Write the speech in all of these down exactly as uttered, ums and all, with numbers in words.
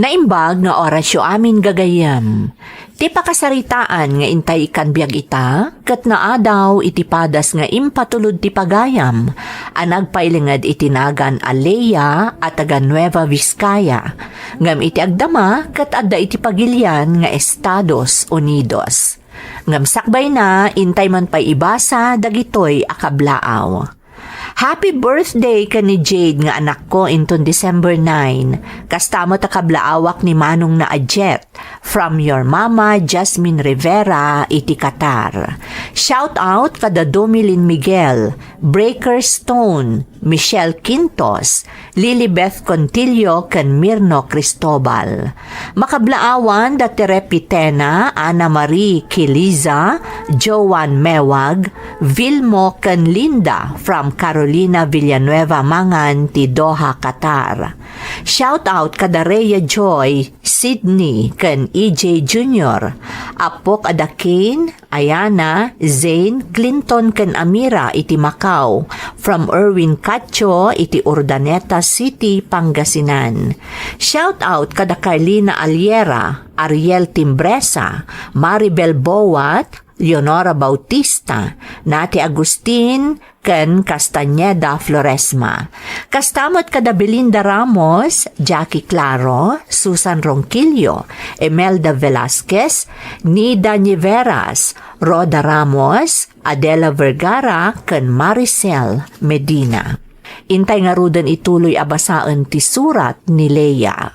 Naimbag nga orasyo amin gagayyem. Ti pakasaritaan nga intay ikkan biag ita, ket naadaw iti padas nga impatulod ti pagayam a nagpailinged iti nagan a Lea a taga Nueva Vizcaya, ngem iti agdama ket adda iti pagilian nga Estados Unidos. Ngem sakbayna, intay man pay ibasa dagitoy a kablaaw. Happy birthday ken ni Jade nga anakko inton December nine. Kasta met a kablaawak ni manongna a Jet. From your mama, Jasmine Rivera, iti Qatar. Shout out kada Domilin Miguel, Breaker Stone, Michelle Quintos, Lilibeth Contillo ken Mirno Cristobal. Makablaawan da Tere Pitena, Ana Marie Kiliza, Joan Mewag, Vilmo ken Linda from Carolina Villanueva mangan ti Doha, Qatar. Shout out kada Rhea Joy, Sydney ken E J Junior, Apok a da Kane, Ayana, Zane, Clinton ken Amira iti Macau, from Erwin Cacho iti Urdaneta City, Pangasinan. Shout out kada Carlina Aliera, Ariel Timbresa, Maribel Bowat, Leonora Bautista, Nati Agustin, ken Castañeda Floresma. Kasta met kada Belinda Ramos, Jackie Claro, Susan Ronquillo, Imelda Velasquez, Nida Niveras, Rhoda Ramos, Adela Vergara, ken Maricel Medina. Intay ngaruden ituloy a basaen ti surat ni Lea.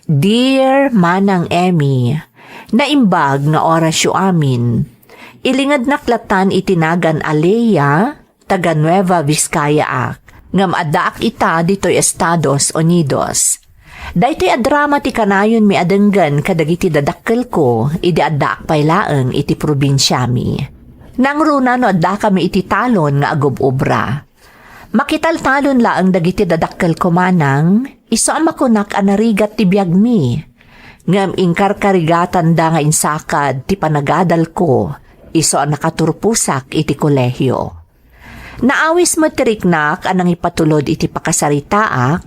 Dear Manang Emmy, naimbag nga orasyo amin. Ilingednak latan iti nagan a Lea, taga Nueva Vizcaya ak, ngem addaak ita ditoy Estados Unidos. Daytoy a drama ti kanayonmi a denggen kadagiti dadakkelko idi addaak pay laeng iti probinsiami. Nangruna no addakami iti talon nga agub-obra. Makitaltalon laeng dagiti dadakkelko manang, isu a makunak a narigat ti biagmi. Ngem inkarkarigatanda nga insakad ti panagadalko, isu a nakaturposak iti kolehio. Naawis met ti riknak a nangipatulod iti pakasaritaak,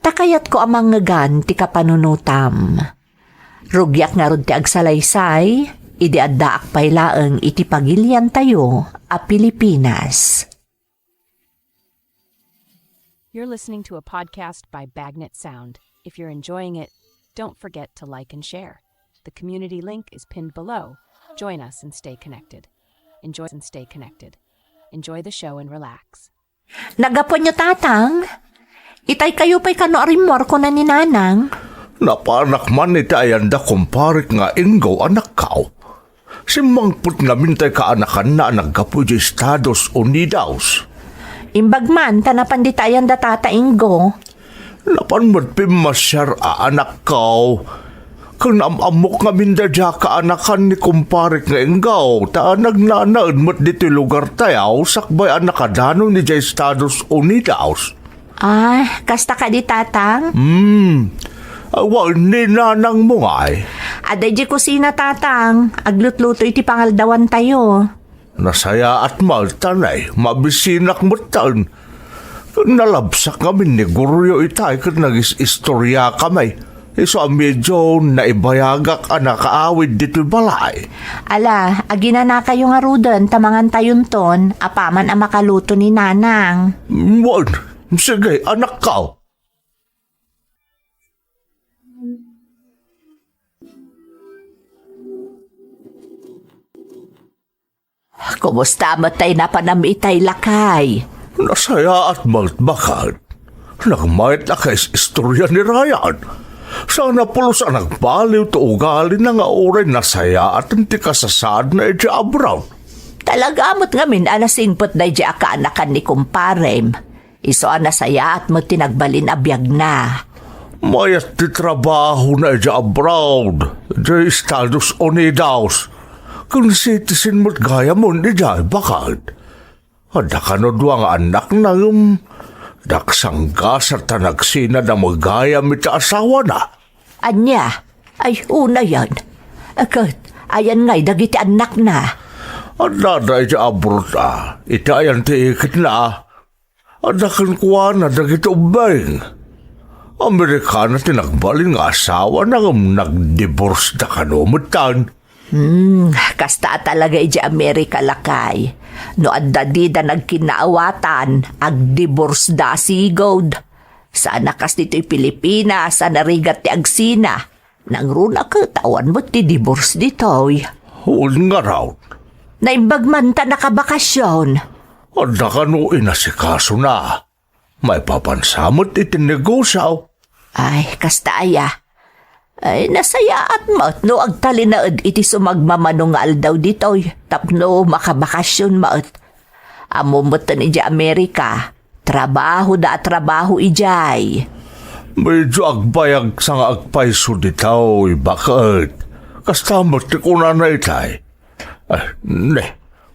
ta kayatko a mangngegan ti kapanunotam. Rugiak ngarud ti agsalaysay, idi addaak pay laeng iti pagiliantayo a Pilipinas. You're listening to a podcast by Bagnet Sound. If you're enjoying it, don't forget to like and share. The community link is pinned below. Join us and stay connected. Enjoy and stay connected. Enjoy the show and relax. Nagapuenyo, Tatang? Itay kayo pay kano a rimmuarko na ni Nanang? Napaanak man iti ayanda kumparek nga Ingo, anakkaw. Simmangpet ngamin tay kaanakanna a naggapu idiay Estados Unidos. Imbag man, ta napan dita ayanda Tata Ingo. Napan met pimmasiar a anakkaw. Ken am-ammok ngamin daydiay kaanakan ni kumparek nga Ingo, ta nagnanaed met ditoy lugartayo sakbay a nakadanon idiay Estados Unidos. Ah, kasta kadi, Tatang? Hmm. Awan ni nanangmo ngay? Adda idiay kusina, Tatang. Aglutluto iti pangaldawantayo. Nasayaat met ta nay, mabisinak metten. Nalabsak ngamin ni Goryo itay ket nagis-istoriakami. Isu a medio naibayagak a nakaawid ditoy balay. Ala, aginanakayo ngaruden ta mangantayonton, apaman a makaluto ni Nanang. Wen, sige, anakkaw. Kumusta met tay napanam itay, lakay? Nasayaat met, bakal. Nagmayat a kais-istorya ni Ryan. Sana pulos a nagbaliw ti ugalina nga uray nasayaaten ti kasasaadna idiay abroad. Talaga met ngamin a nasingpet daydiay a kaanakan ni kumparem. Isu a nasayaat met ti nagbalin a biagna. Mayat ti trabahona idiay abroad, idiay Estados Unidos. Ken citizen met gayam idiay, bakal. Adda kano dua nga annakna ngem daksanggasat ta nagsinad a gayam iti asawana. Ania? Ay, unayen. Ket ayan ngay dagiti annakna? Addada iti abroad a. Iti ayan ti iketna a. Adda kenkuana dagiti ubbing. Amerikana ti nagbalin nga asawana ngem nagdiborsda kano metten. Hmm, kasta a talaga idiay Amerika, lakay. No adda dida nagkinnaawatan, agdiborsda a sigud. Saan a kas ditoy Pilipinas a narigat ti agsina. Nangruna ket awan met ti divorce ditoy. Wen ngarud. Naimbag man ta nakabakasyon. Adda kano inasikasona. Maipapansa met iti negosio. Ay, kasta aya. Ay, nasayaat met no agtalinaed iti sumagmamano nga aldaw ditoy tapno makabakasyon met. Ammom metten idiay Amerika, trabahoda a trabaho idiay. Medyo agbayagsa nga agpayso ditoy, baket. Kasta met ti kunana itay. Ay, ne,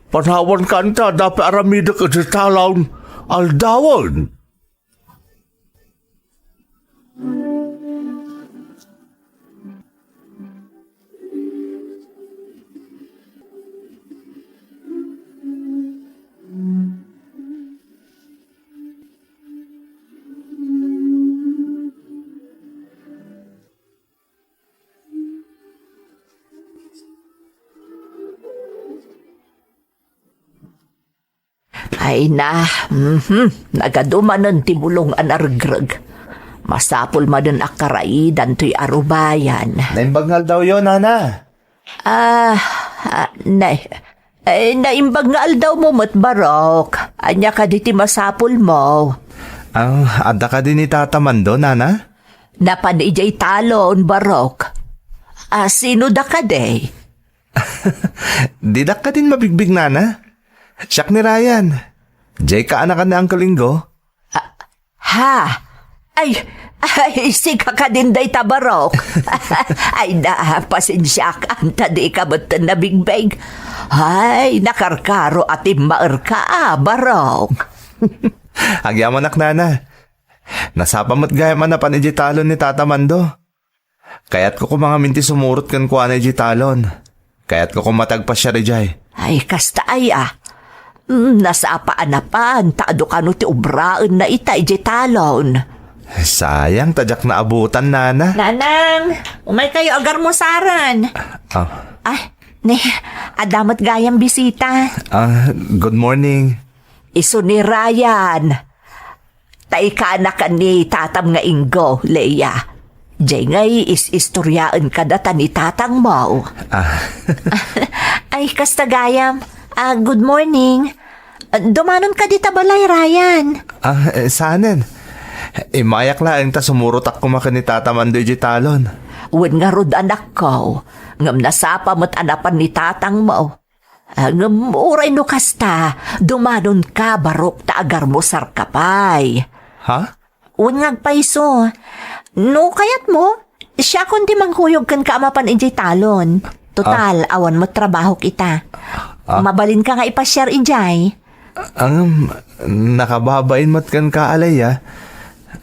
panawanka anta, dapi aramidek iti talon, aldawen. Ay na, mhm, nagadu manen ti bulong a naregreg. Masapul manen a karaidan toy arubayan. Naimbag nga aldawyo, nana. Ah, ah, na, eh, naimbag nga aldawmo met, Barok. Ania kadi ti masapulmo? Ah, adda kadi ni Tata Mando, nana? Napan idiay talon, Barok. Ah, sino da kadi? Didak kadin mabigbig, nana. Siak ni Ryan. Diay kaanakan ni Uncle Ingo. Ah, ha? Ay, ay, sika kadin dayta, Barok. Ay na, pasensiak, anta di ka met nabigbig. Ay, nakarkaro a timmaerka, ah, Barok. Agyamanak, nana. Nasapa met gayam a napan idiay talon ni Tata Mando. Kayatko koma ngamin ti sumurot kenkuana idiay talon. Kayatko koma ti agpasiar idiay. Ay, kasta aya. Mm, nasapa a napan, ta adu kano ti ubraenna ita idiay talon. Sayang, ta diak naabutan, nana. Nanang, umay kayo agarmusaran. Ah. Ay, ne, adda met gayam bisita. Ah, good morning. Isu ni Ryan. Ta ikaanakan ni tatam nga Ingo, Leia. Diay ngay is-istoriaen kadata ni tatangmo. Ah. Ay, kasta gayam. Ah, good morning. Ah, dumanon ka dita balay, Ryan? Ah, eh, saanen. Immayak laeng ta sumurotak koma ken ni Tata Mando idiay talon. Wen ngarud, anakko, ngem nasapa met a napan ni tatangmo. Ah, ngem uray no kasta, dumanonka, Barok, ta agarmusarka pay. Ha? Wen nga agpayso. No kayatmo, siakon ti mangkuyog kenka a mapan idiay talon. Total, ah, awan met trabahok ita. Ah? Mabalinka nga ipasiar idiay. Ngem, nakababain met kenka, Leia.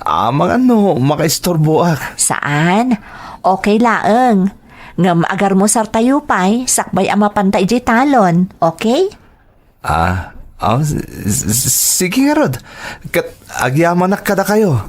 Amangan no makaisturboak. Saan? Okay laeng. Ngem agarmusartayo pay, sakbay a mapanta idiay talon. Okay? Ah, ah, s-, s-, sige ngarud. Ket agyamanak kadakayo.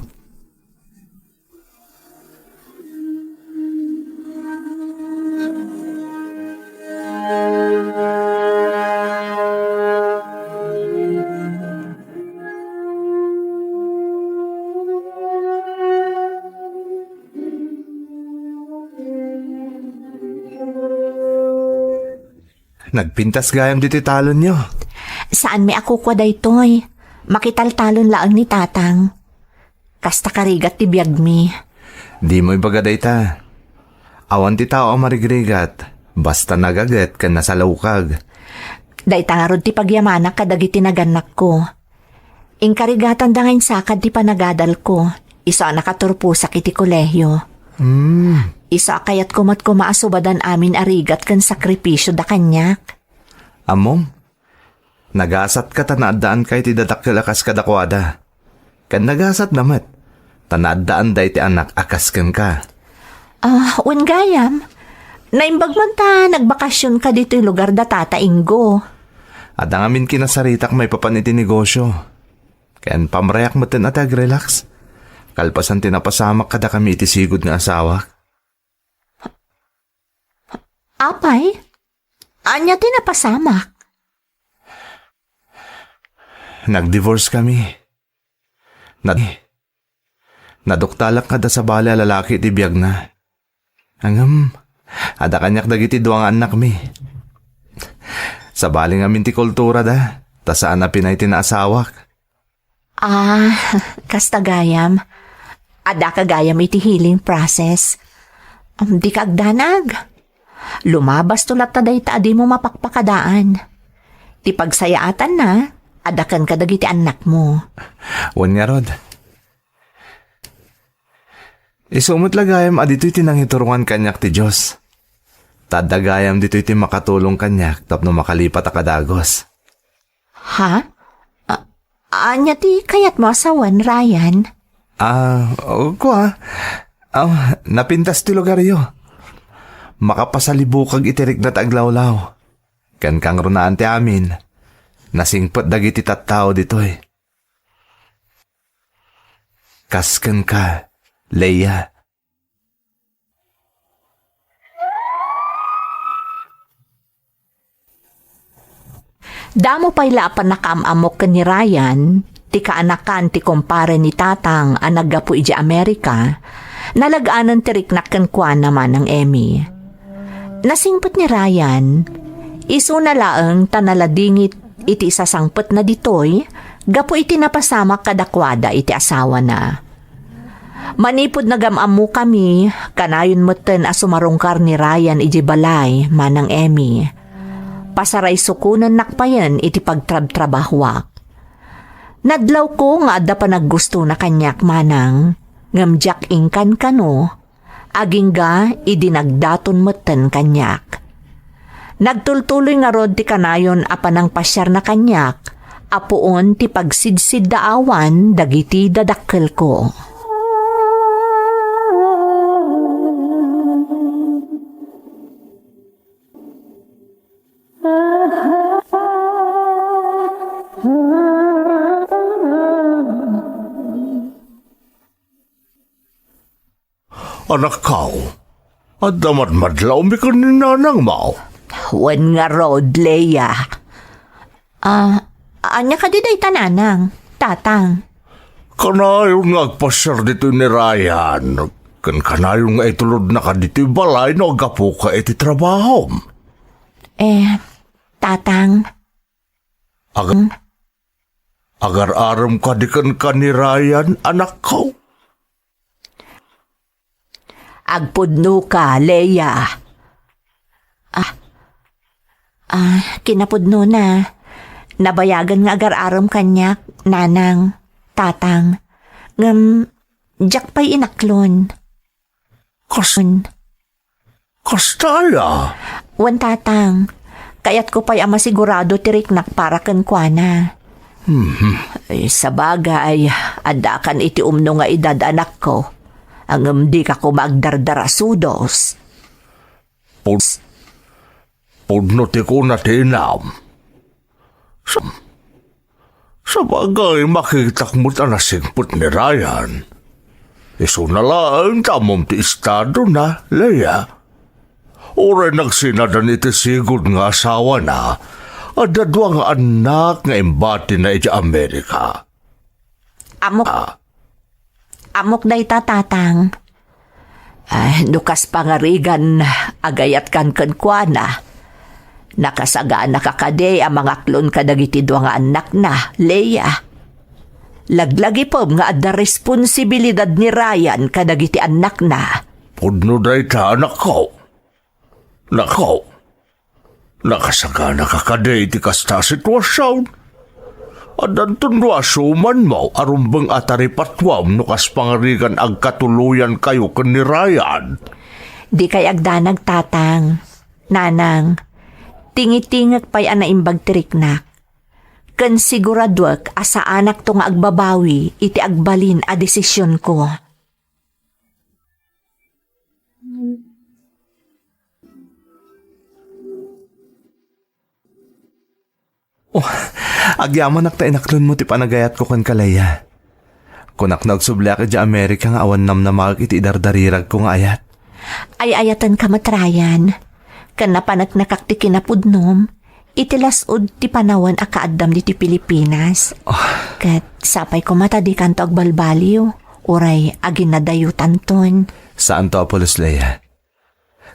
Nagpintas gayam ditoy talonyo. Saanmi a kukua daytoy. Makitaltalon laeng ni Tatang. Kasta karigat ti biagmi. Dimo ibaga dayta. Awan ti tao a marigrigat, basta nagaget ken nasalukag. Dayta ngarud ti pagyamanak kadagiti nagannakko. Inkarigatanda nga insakad ti panagadalko, isu a nakaturposak iti kolehio. Hmm. Isu a kayatko met koma a subadan amin a rigat ken sakripisio da kaniak. Ammom, nagasatka ta naaddaanka iti dadakkel a kas kadakuada. Ken nagasatna met, ta naaddaanda iti anak a kas kenka. Ah, wen gayam. Naimbag man ta nagbakasionka ditoy lugar da Tata Ingo. Adda ngamin kinasaritak maipapan iti negosio. Ken pamrayak metten a ti agrelax. Kalpasan ti napasamak kadakami iti sigud nga asawak. Apay? Ania ti napasamak? Nag-divorce kami. Nad-, naduktalak kada sabali a lalaki iti biagna. Ngem, adda kaniak dagiti dua nga annakmi. Sabali ngamin ti kulturada, ta saan a pinay ti naasawak. Ah, kasta gayam. Addaka gayam iti healing process. Am, dika agdanag. Lumabasto latta dayta a dimo mapakpakadaan. Ti pagsayaatanna, adda kenka dagiti annakmo. Wen ngarud. Isu met la gayam a ditoy ti nangiturongan kaniak ti Dios. Ta adda gayam ditoy ti makatulong kaniak tapno makalipat a kadagus. Ha? A-, ania ti kayatmo a sawen, Ryan? Ah, o, kua. Ah, napintas ti lugaryo. Makapasalibukag iti rikna ti aglawlaw. Ken kangrunaan ti amin, nasingpet dagiti tattao ditoy. Kas kenka, Leia. Damo pay la a pannakaam-ammok ken ni Ryan, ti kaanakan ti kumpare ni Tatang a naggapu idiay Amerika, nalag-anen ti riknak kenkuana, Manang Emmy. Nasingpet ni Ryan, isuna laeng ta naladingit iti isasangpetna ditoy gapu iti napasamak kadakuada iti asawana. Manipud nagam-ammokami, kanayon metten a sumarungkar ni Ryan idiay balay, Manang Emmy. Pasaraysukonennak payen iti pagtrabtrabahoak. Nadlawko nga adda panaggustona kaniak, Manang, ngem diak inkankano, agingga idi nagdaton metten kaniak. Nagtultuloy ngarud ti kanayon a panangpasiarna kaniak, a puon ti pagsidsiddaawan dagiti dadakkelko. Anakko, adda madmadlawmi ken ni nanangmo? Wen ngarud, Leia. Ah, ania kadi dayta, nanang, tatang? Kanayon nga agpasiar ditoy ni Ryan, ken kanayon nga itulodnaka ditoy balay no aggapuka iti trabahom. Eh, tatang. Ag-, agar-arem kadi kenka ni Ryan, anakko? Agpudnoka, Leia. Ah, ah, kinapudnona. Nabayagan nga agar-arem kaniak, nanang, tatang. Ngem, diak pay inaklon. Kas-, kasta aya? Wen, tatang. Kayatko pay a masigurado ti riknak para kenkuana. Mhm. Ay, sabagay, addakan iti umno nga edad, anakko. Ngem dika koma agdardarasudos. Pud-, pudno ti kuna ti inam. Sa-, sabagay, makitak met a nasingpet ni Ryan. Isuna laeng ta ammom ti estadona, Leia. Uray nagsinadan iti sigud nga asawana, adda dua nga annak nga imbatina iti Amerika. Ammok, ah, ammok dayta, tatang. Ay, no kas pangarigan, agayatkan kenkuana. Nakasaganaka kadi a mangaklon kadagiti dua nga annakna, Leia. Laglagipem nga adda responsibilidad ni Ryan kadagiti annakna. Pudno dayta, anakko. Nako, nakasaganaka kadi iti kasta a situasion? Addanton dua a sumanmo a rumbeng a taripatuam no kas pangarigan agkatuloyankayo ken ni Ryan. Dikay agdanag, tatang, nanang, tingitingek pay a naimbag ti riknak. Ken siguraduek a saanakto nga agbabawi iti agbalin a desisionko. Oh, agyamanak ta inaklonmo ti panagayatko kenka, Leia. Kunak no agsubliak idiay Amerika nga awan namnamaek iti idardariragko nga ayat. Ay-ayatenka met, Ryan. Ken napaneknekak ti kinapudnom iti las-ud ti panawen a kaaddam ditoy Pilipinas. Ah. Ket sapay koma ta dikanto agbalbaliw, uray aginadayutanton. Saanto a pulos, Leia.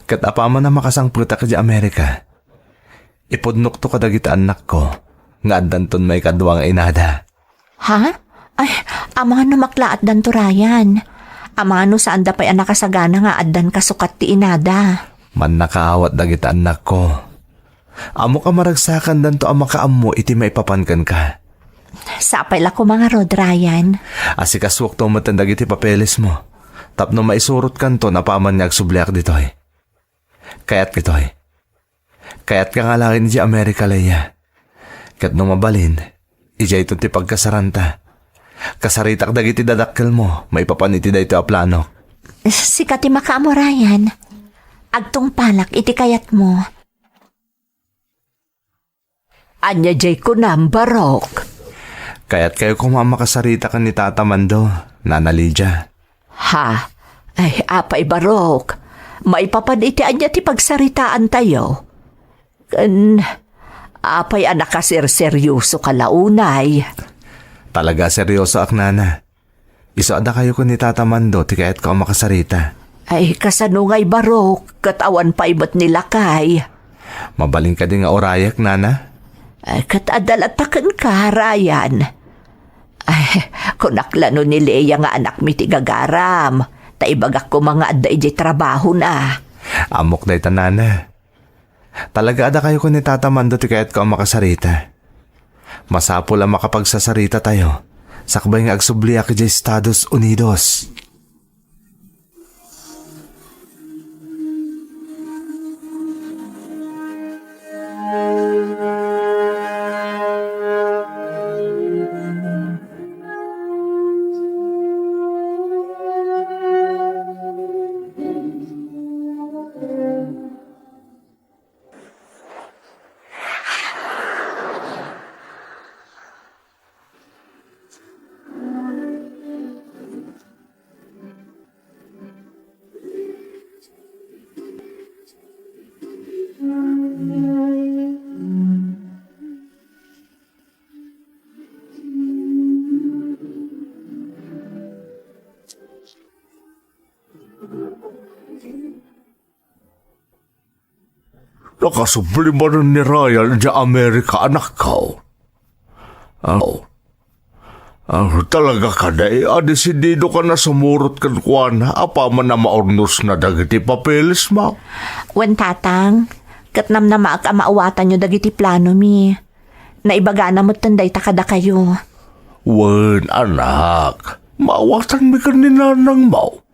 Ket apaman a makasangpetak idiay Amerika, ipudnokto kadagiti annakko nga addanton maikadua nga inada. Ha? Ay, amangan no maklaatdanto, Ryan. Amangan no saanda pay a nakasagana nga addan kasukat ti inada. Mannakaawat dagiti annakko. Ammok a maragsakandanto a makaammo iti maipapan kenka. Sapay la koma ngarud, Ryan. Asikasuokto metten dagiti papelesmo tapno maisurotkanto napaman nga agsubliak ditoy. Kayat ditoy. Kayatka nga alaen idiay Amerika, Leia. Ket no mabalin, idiayto ti pagkasaranta. Kasaritak dagiti dadakkelmo maipapan iti daytoy a planok. Sika ti makaammo, Ryan. Agtungpalak iti kayatmo. Ania diay kunam, Barok? Kayatkayo koma a makasarita ken ni Tata Mando, Nana Lydia. Ha? Ay, apay, Barok. Maipapan iti ania ti pagsaritaantayo? Ken, apay a nakaserseryosoka la unay? Talaga a seryosoak, Nana. Isu a dakayo ken ni Tata Mando ti kayatko a makasarita. Ay, kasano ngay, Barok, ket awan pay met ni lakay? Mabalin kadi nga urayek, Nana? Ay, ket adda latta kenka, Ryan. Ay, kunak la no ni Leia nga anakmi ti gagaram, ta ibagak koma nga adda idiay trabahona. Ammok dayta, Nana. Talaga a dakayo ken ni Tata Mando ti kayatko a makasarita. Masapul a makapagsasaritatayo sakbay nga agsubliak idiay Estados Unidos. Nakasubli manen ni Ryan idiay Amerika, anakko. Aw. Aw, talaga kadi a desididokan a sumurot kenkuana apaman a maurnosna dagiti papelesmo? Wen, Tatang, ket namnamaak a maawatanyo dagiti planomi. Naibagana metten dayta kadakayo. Wen, anak, maawatanmi ken ni nanangmo.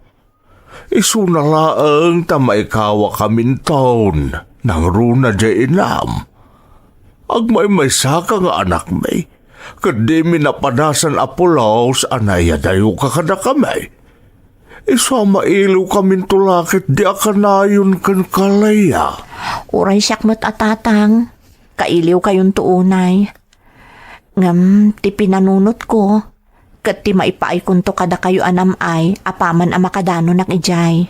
Isuna laeng ta maikawakaminton nangruna diay inam. Agmaymaysaka nga anakmi, ket dimi napadasan a pulos a naiyadayoka kadakami. Isu a mailiwkaminto la ketdi a kanayon kenka, Leia. Uray siak met a, Tatang, kailiwkayonto unay. Ngem ti pinanunotko, ket ti maipaaykonto kadakayo a nam-ay apaman a makadanonak idiay.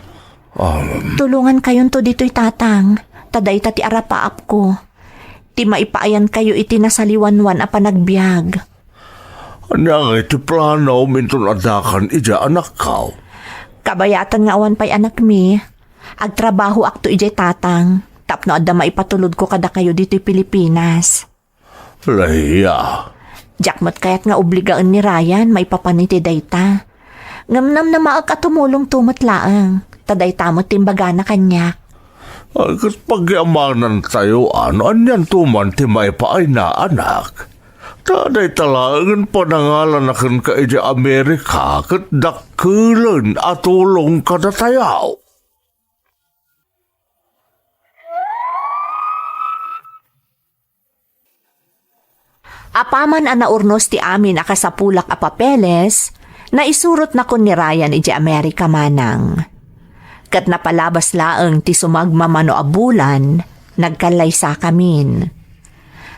Um. Tulongankayonto ditoy, Tatang, ta dayta ti arapaapko. Ti maipaayankayo iti nasaliwanwan a panagbiag. Ania ngay ti planom inton addakan idiay, anakko? Kabayatan nga awan pay anakmi, agtrabahoakto idiay, Tatang, tapno adda maipatulodko kadakayo ditoy Pilipinas. Leia. Diak met kayat nga obligaen ni Ryan maipapan iti dayta. Ngem namnamaek a tumulongto met laeng, ta dayta met ti imbagana kaniak. Ay, ket pagiamanantayo, a, no anianto man ti maipaayna, anak. Ta dayta laengen panangalana kenka idiay Amerika ket dakkelen a tulong kadatayo. Apaman a naurnos ti amin a kasapulak a papeles, naisurotnakon ni Ryan idiay Amerika manang. Ket napalabas laeng ti sumagmamano a bulan, nagkallaysakamin.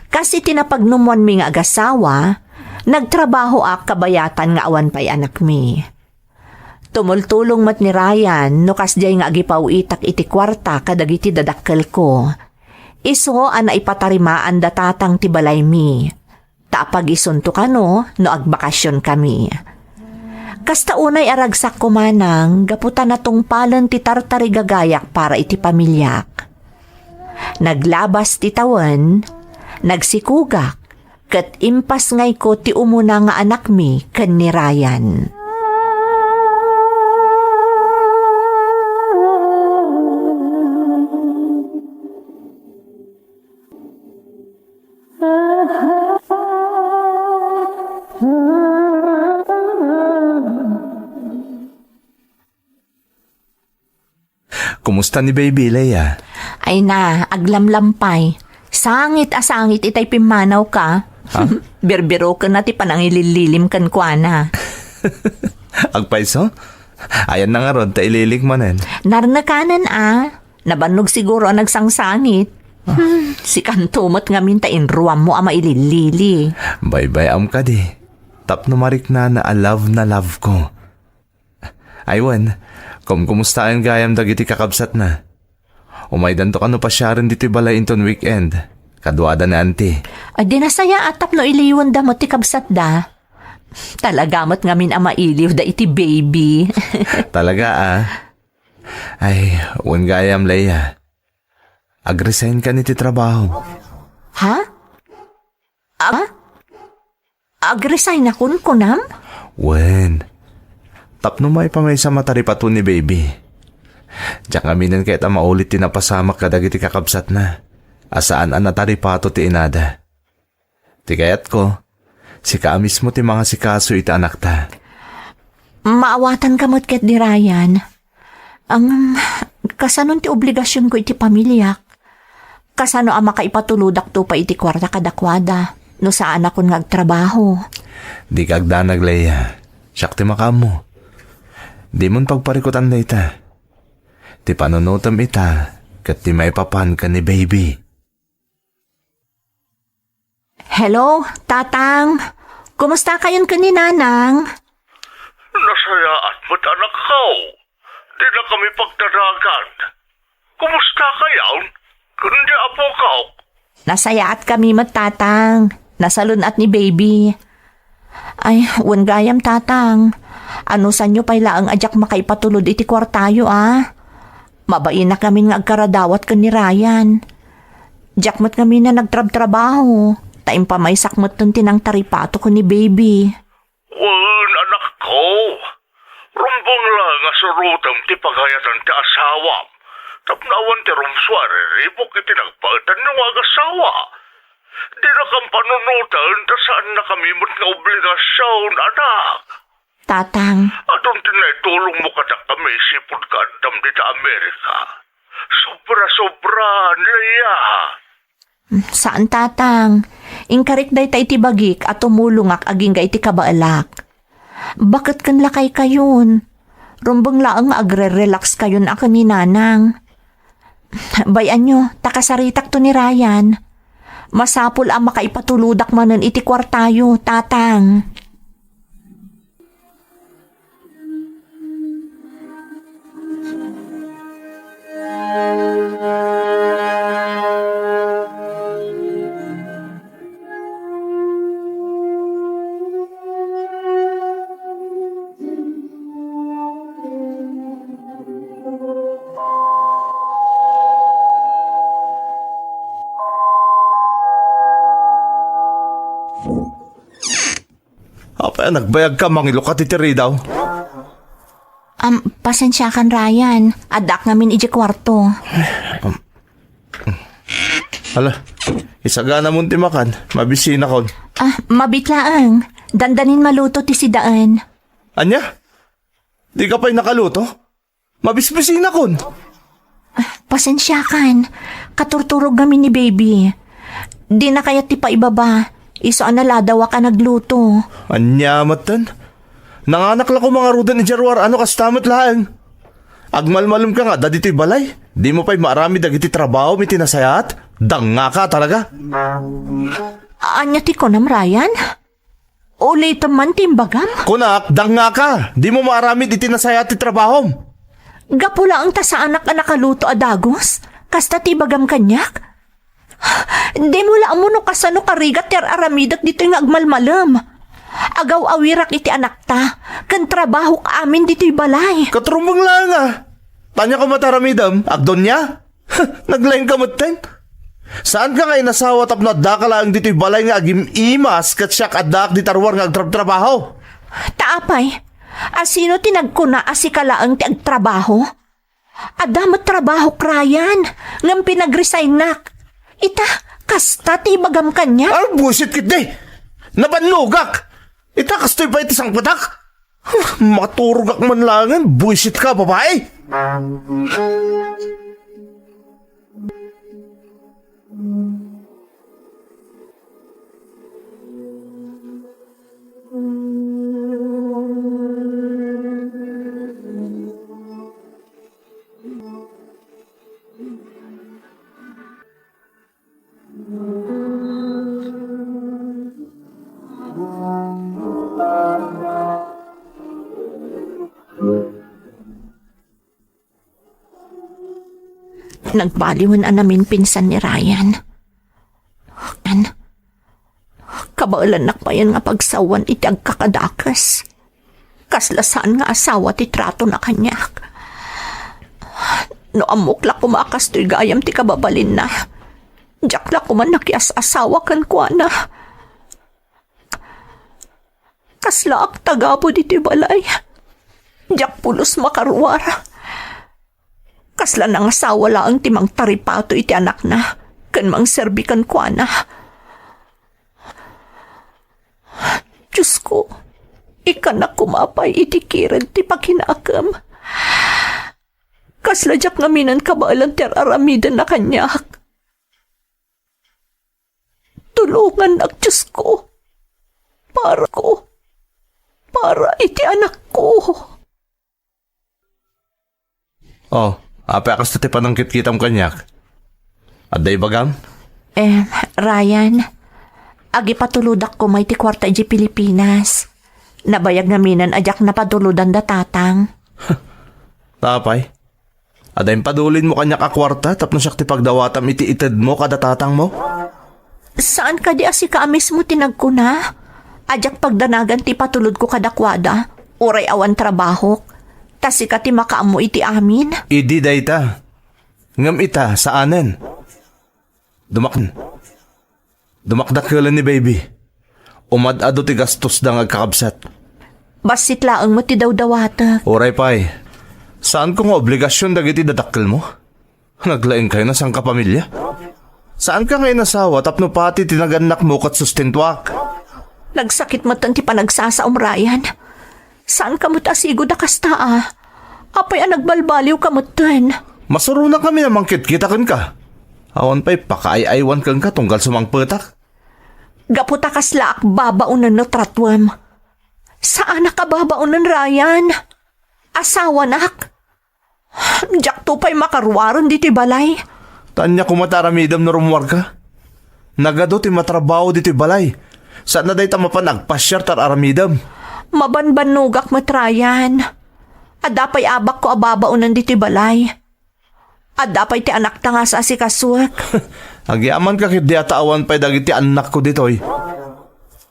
Kas iti napagnumoanmi nga agasawa, Nagtrabahoak kabayatan nga awan pay anakmi. Tumultulong met ni Ryan no kasdiay nga agipaw-itak iti kuarta kadagiti dadakkelko. Isu a naipatarimaanda tatang ti balaymi, ta apagisunto kano no agbakasionkami. Kasta unay a ragsakko manang gapu ta natungpalen ti tartarigagayak para iti pamiliak. Naglabas ti tawen, nagsikugak, ket impasngayko ti umuna nga anakmi ken ni Ryan. Kumusta ni baby, Leia? Ay na, aglamlampay. Sangit a sangit itay pimmanawka. Ha? Birbirokenna ti panangilillilim kenkuana. Agpayso? Ayanna ngarud ta ililik manen. Narnekanen a. Nabannog siguro a nagsangsangit. Ah. Hmm, sikanto met ngamin ta inruammo a mailillili. Baybay-am kadi. Tapno mariknana a love na love ko. Ay wen, kumkumustaen gayam dagiti kakabsatna? Umaydanto kano pasiaren ditoy balay inton weekend, kaduada ni Auntie. Ay, di nasayaat tapno iliwenda met ti kabsatda. Talaga met ngamin a mailiwda iti baby. Talaga, ah? Ay, wen gayam, Leia. Ag-resign kan iti trabaho. Ha? Ag-, ag-resignakon, kunam? Wen, tapno maipamaysa mataripato ni baby. Diak ngaminen kayat a maulit ti napasamak kadagiti kakabsatna, a saan a nataripato ti inada. Ti kayatko, sika a mismo ti mangasikaso iti anakta. Maawatanka met ket di Ryan. Ngem, kasanon ti obligasionko iti pamiliak? Kasano a makaipatulodakto pay iti kuarta kadakuada no saanakon nga agtrabaho? Dika agdanag, Leia. Siak ti makaammo. Dimon pagparikutan dayta. Ti panunotem ita ket ti maipapan ken ni baby. Hello, Tatang. Kumusta kayon ken ni Nanang? Nasayaat met, anakko. Dina kami pagdadagan. Kumusta kayon? Ken ni apok? Nasayaat kami met, Tatang. Nasalun-at ni baby. Ay, wen gayam, Tatang. Anusanyo pay laeng a diak makaipatulod iti kuartayo, a? Mabainak ngamin nga agkaradawat ken ni Ryan. Diak met ngamin a nagtrabtrabaho, ta impamaysak metten ti nangtaripato ken ni baby. Wen, anakko. Rumbeng la nga surotem ti pagayatan ti asawam. Tapno awan ti rumsua a riribuk iti nagbaetanyo nga agasawa. Dinakam panunoten ta saannakami met nga obligasion, anak. Tatang. Adun ti naitulongmo kadakami isipud kaaddam dita Amerika. Sobra-sobra, Leia. Saan, Tatang. Inkarik dayta iti bagik a tumulongak agingga iti kabaelak. Baket ken lakaykayon. Rumbeng laeng nga agre-relax kayon a ken ni Nanang. Bay-anyo, ta kasaritakto ni Ryan. Masapul a makaipatulodak manen iti kuartayo, Tatang. Apay a nagbayagka, mangilukat iti ridaw? Am, pasensiakan, Ryan. Addaak ngamin idiay kuarto. Ala, isaganamon ti makan. Mabisinakon. Ah, mabiit laeng. Dandanin maluto ti sidaen. Ania? Dika pay nakaluto? Mabisbisinakon. Ah, pasensiakan. Katurturog ngamin ni baby. Dina kayat ti paibaba. Isu a naladawak a nagluto. Ania metten? Nanganak la koma ngaruden idiay ruar a no kasta met laeng. Agmalmalemka nga adda ditoy balay. Dimo pay maaramid dagiti trabahom iti nasayaat? Dangngaka talaga. Ania ti kunam, Ryan? Ulitem man ti imbagam. Kunak, dangngaka. Dimo maaramid iti nasayaat ti trabahom. Gapu laeng ta saanak a nakaluto a dagus, kasta ti ibagam kaniak? Dimo la ammo no kasano karigat ti ar-aramidek ditoy nga agmalmalem. Agaw-awirak iti anakta, ken trabahok amin ditoy balay. Ket rumbeng laeng a. Ania koma ti aramidem, agdonia? Naglaingka metten. Saanka nga inasawa tapno addaka laeng ditoy balay nga agim-imas ket siak addaak dita ruar nga agtrabtrabaho. Ta apay, asino ti nagkuna a sika laeng ti agtrabaho? Adda met trabahok, Ryan, ngem pinagresignak. Ita, kasta ti ibagam kaniak. Ah, buisit ketdi! Nabannogak! Ita, kastoy pay ti sangpetak? Maturogak man laengen, buisitka a babai! Nagbaliwen a naminpinsan ni Ryan. An, kabaelannak payen nga pagsawan iti agkakadakes. Kasla saan nga asawa ti tratona kaniak. No ammok la koma a kastoy gayam ti kababalinna, diak la koma nakias-asawa kenkuana. Kaslaak tagabu ditoy balay. Diak pulos makaruar. Kasla nangasawa laeng ti mangtaripato iti anakna ken mangserbi kenkuana. Diosko, ikkannak koma pay iti kired ti pakinakem. Kasla diak ngamin kabaelan ti ar-aramidenna kaniak. Tulongannak, Diosko. Para ko. Para iti anakko. Oh, apay a kasta ti panangkitkitam kaniak? Adda ibagam? Eh, Ryan, agipatulodak koma iti kuarta idiay Pilipinas. Nabayag ngamin a diak napatulodan da tatang. Apay? Adda impadulinmo kaniak a kuarta tapno siak ti pagdawatam iti itedmo kada tatangmo? Saan kadi a sika a mismo ti nagkuna a diak pagdanagan ti ipatulodko kadakuada, uray awan trabahok, ta sika ti makaammo iti amin? Idi dayta. Ngem ita, saanen. Dumak-, dumakdakkelen ni baby. Umad-adu ti gastosda nga agkakabsat. Bassit laeng met ti dawdawatek. Uray pay, saanko nga obligasion dagiti dadakkelmo? Naglaingkayo a sangkapamilya. Saanka nga inasawa tapno pati ti nagannakmo ket sustentuak. Nagsakit metten ti panagsasaom, Ryan. Saanka met a sigud a kasta a. Apay a nagbalbaliwka metten? Masuronakami a mangkitkita kenka. Awan pay pakaay-aywan kenka tunggal sumangpetak. Gapu ta kaslaak babaonen no tratuem. Saanak a babaonen, Ryan. Asawanak. Diakto pay makaruaren ditoy balay. Ta ania koma ti aramidem no rummuarka? Nagadu ti matrabaho ditoy balay. Saan a dayta mapan agpasiar ti ar-aramidem. Mabanbannogak met, Ryan. Adda pay abakko a babaonen ditoy balay. Adda pay ti anakta nga as-asikasuek. Agyamanka ketdi a ta awan pay dagiti annakko ditoy.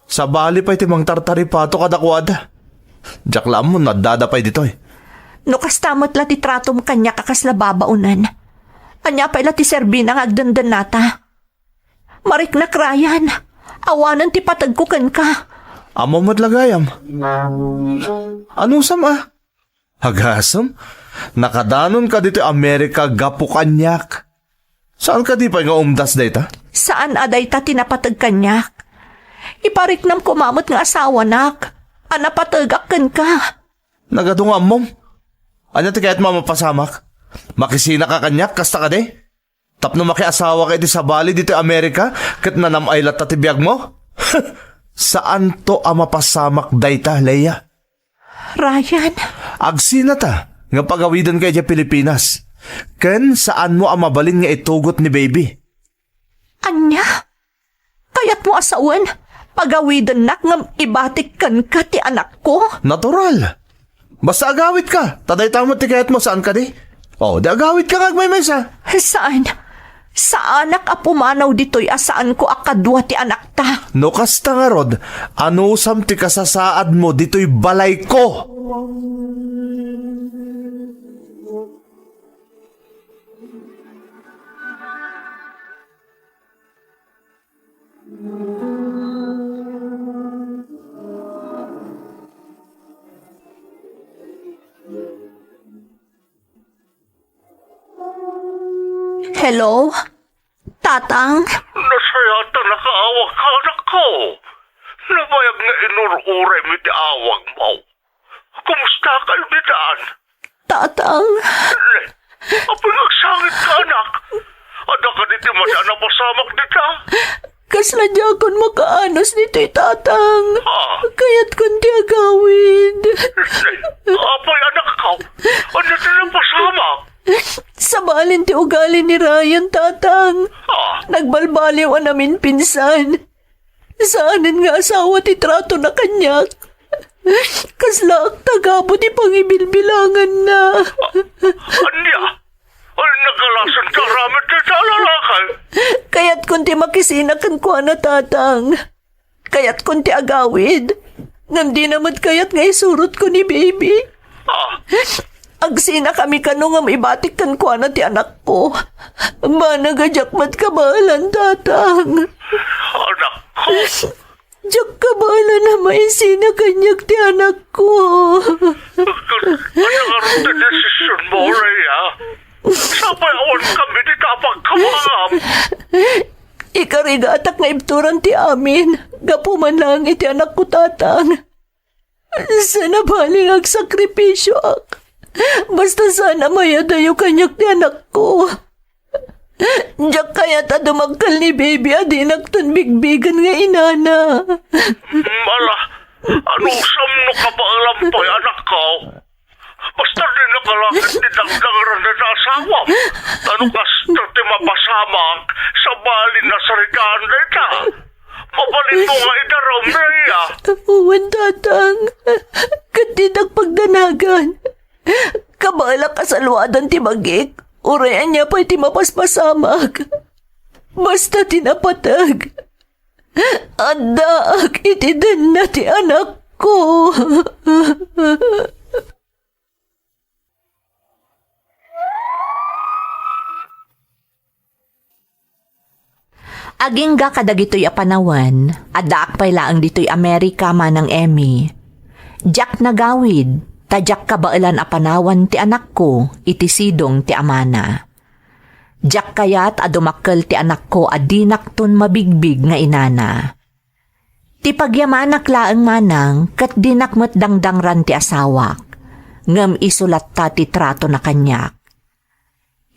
Sabali pay ti mangtartaripato kadakuada. Diak la ammo no addada pay ditoy. No kasta met la ti tratom kaniak a kasla babaonen, ania pay la ti serbina nga agdendennata? Mariknak, Ryan. Awanen ti pategko kenka. Ammo met la gayam. Anusam a? Agasem, nakadanonka ditoy Amerika gapu kaniak. Saan kadi pay nga umdas dayta? Saan a dayta ti napateg kaniak. Ipariknam koma met nga asawanak a napategak kenka. Nagadu nga ammom. Ania ti kayatmo a mapasamak? Makisinaka kaniak, kasta kadi? Tapno makiasawaka iti sabali ditoy Amerika ket nanam-ay latta ti biagmo? Saanto a mapasamak dayta, Leia. Ryan. Agsinata nga pagawidenka idiay Pilipinas. Ken saanmo a mabalin nga itugot ni baby. Ania? Kayatmo a sawen? Pagawidennak ngem ibatik kenka ti anakko? Natural. Basta agawidka, ta dayta met ti kayatmo, saan kadi? O, di agawidka nga agmaymaysa. Saan. Saanak a pumanaw ditoy a saanko a kadua ti anakta. No kasta ngarud, anusam ti kasasaadmo ditoy balayko? Hello? Tatang? Nasayaat a nakaawagka, anakko. Nabayag nga inur-uraymi ti awagmo. Kumusta kayo ditan? Tatang. Ne, apay nga agsangitka, anak? Adda kadi ti madi a napasamak dita? Kasla diakon makaanus ditoy, Tatang. Ah. Kayatkon ti agawid. Ne, apay, anakko? Ania ti napasamak? Sabali ti ugali ni Ryan, Tatang. Ah. Nagbalbaliw a naminpinsan. Saanen nga asawa ti tratona kaniak. Kaslaak ta gapu ti pangibilbilanganna. Ania? Ay, nagalasan ka aramid dayta a lalaki? Kayatkon ti makisina kenkuana, Tatang. Kayatkon ti agawid. Ngem dina met kayat nga isurotko ni baby. Ah. Agsinakami kano ngem ibatik kenkuana ti anakko. Banag a diak met kabaelan, Tatang. Anakko. Diak kabaelan a maisina kaniak ti anakko. Ania ngarud ti desisionmo, Leia? Sapay awan kami dita a pagkawangam. Ikarigatak nga ibturan ti amin, gapu man laeng iti anakko, Tatang. Saan a bali nga agsakripisioak. Basta saan a mayadayo kaniak ti anakko. Diak kayat a dumakkel ni baby a dinakton bigbigen nga inana. Ala, anusam no kabaelam pay, anakko? Basta dinnak alaken ti dangdangran dayta a asawam. Ta no kasta ti mapasamak, sabali nasaritaan dayta. Mabalinmo nga idarum, Leia. Wen, Tatang. Ket dinak pagdanagan. Kabaelak a saluadan ti bagik. Uray ania pay ti mapaspasamak. Basta ti napateg. Addaak iti denna ti anakko. Agingga kadagitoy a panawen, addaak pay laeng ditoy Amerika, Manang Emmy. Diak nagawid, ta diak kabaelan a panawan ti anakko iti sidong ti amana. Diak kayat a dumakkel ti anakko a dinakton mabigbig nga inana. Ti pagyamanak laeng, Manang, ket dinak met dangdangran ti asawak, ngem isu latta ti tratona kaniak.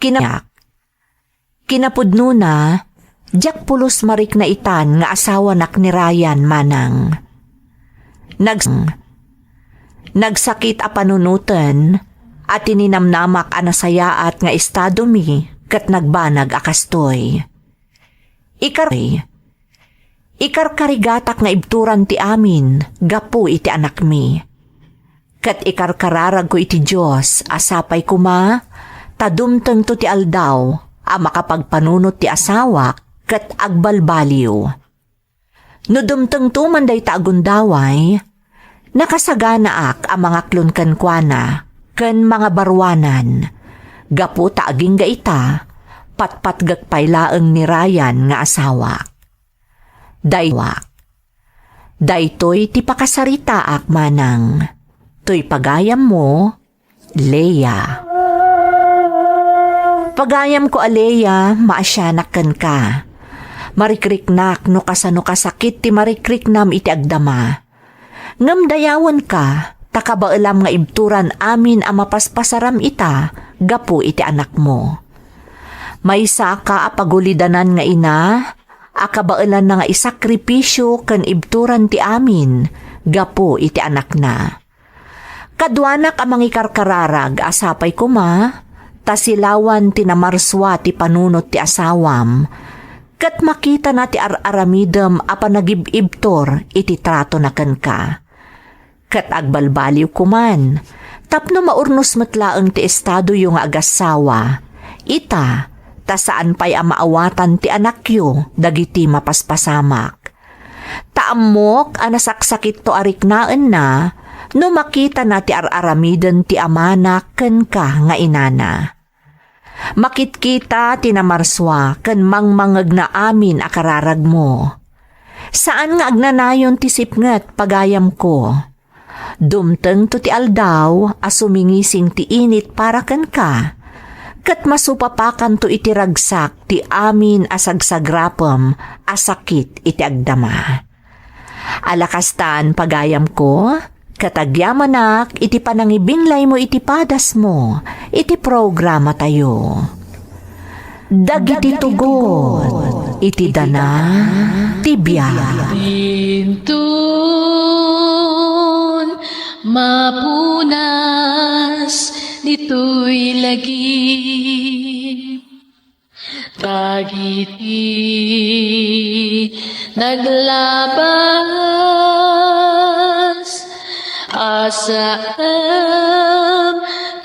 Kina-, kinapudnona, diak pulos marikna itan nga asawanak ni Ryan, Manang. Nags-, nagsakit a panunoten a tininamnamak a nasayaat nga estadomi ket nagbanag a kastoy. Ikar-, ikarkarigatak nga ibturan ti amin gapu iti anakmi. Ket ikarkararagko iti Dios a sapay koma ta dumtengto ti aldaw a makapagpanunot ti asawak ket agbalbaliw. No dumtengto man dayta a gundaway, nakasaganaak a mangaklon kenkuana ken mangabaruanan, gapu ta agingga ita, patpatgek pay laeng ni Ryan nga asawak. Day-, daytoy ti pakasaritaak, Manang. Toy pagayammo, Leia. Pagayamko a Leia, maasianak kenka. Marikriknak no kasano kasakit ti marikriknam iti agdama. Ngem dayawenka, ta kabaelam nga ibturan amin a mapaspasaram ita gapu iti anakmo. Maysaka a pagulidanan nga ina a kabaelanna nga isakripisio ken ibturan ti amin gapu iti anakna. Kaduanak a mangikarkararag a sapay koma ta silawan ti namarsua ti panunot ti asawam, ket makitana ti ar-aramidem a panagib-ibtur iti tratona kenka. Ket agbalbaliwko man, tapno maurnos met laeng ti estadoyo nga agassawa. Ita, ta saan pay a maawatan ti anakyo dagiti mapaspasamak. Ta ammok a nasaksakitto a riknaenna no makitana ti ar-aramiden ti amana kenka nga inana. Makitkita ti namarsua ken mangmangngegna amin a kararagmo. Saan nga agnanayon ti sipnget, pagayamko. Dumtengto ti aldaw a sumingising ti init para kenka, ket masupapakanto iti ragsak ti amin a sagsagrapem a sakit iti agdama. Ala kastan, pagayamko, ket agyamanak iti panangibinglaymo iti padasmo iti programatayo. Dagiti tugot iti dana ti biag. Inton mapunas ditoy lagip, dagiti naglabas a saem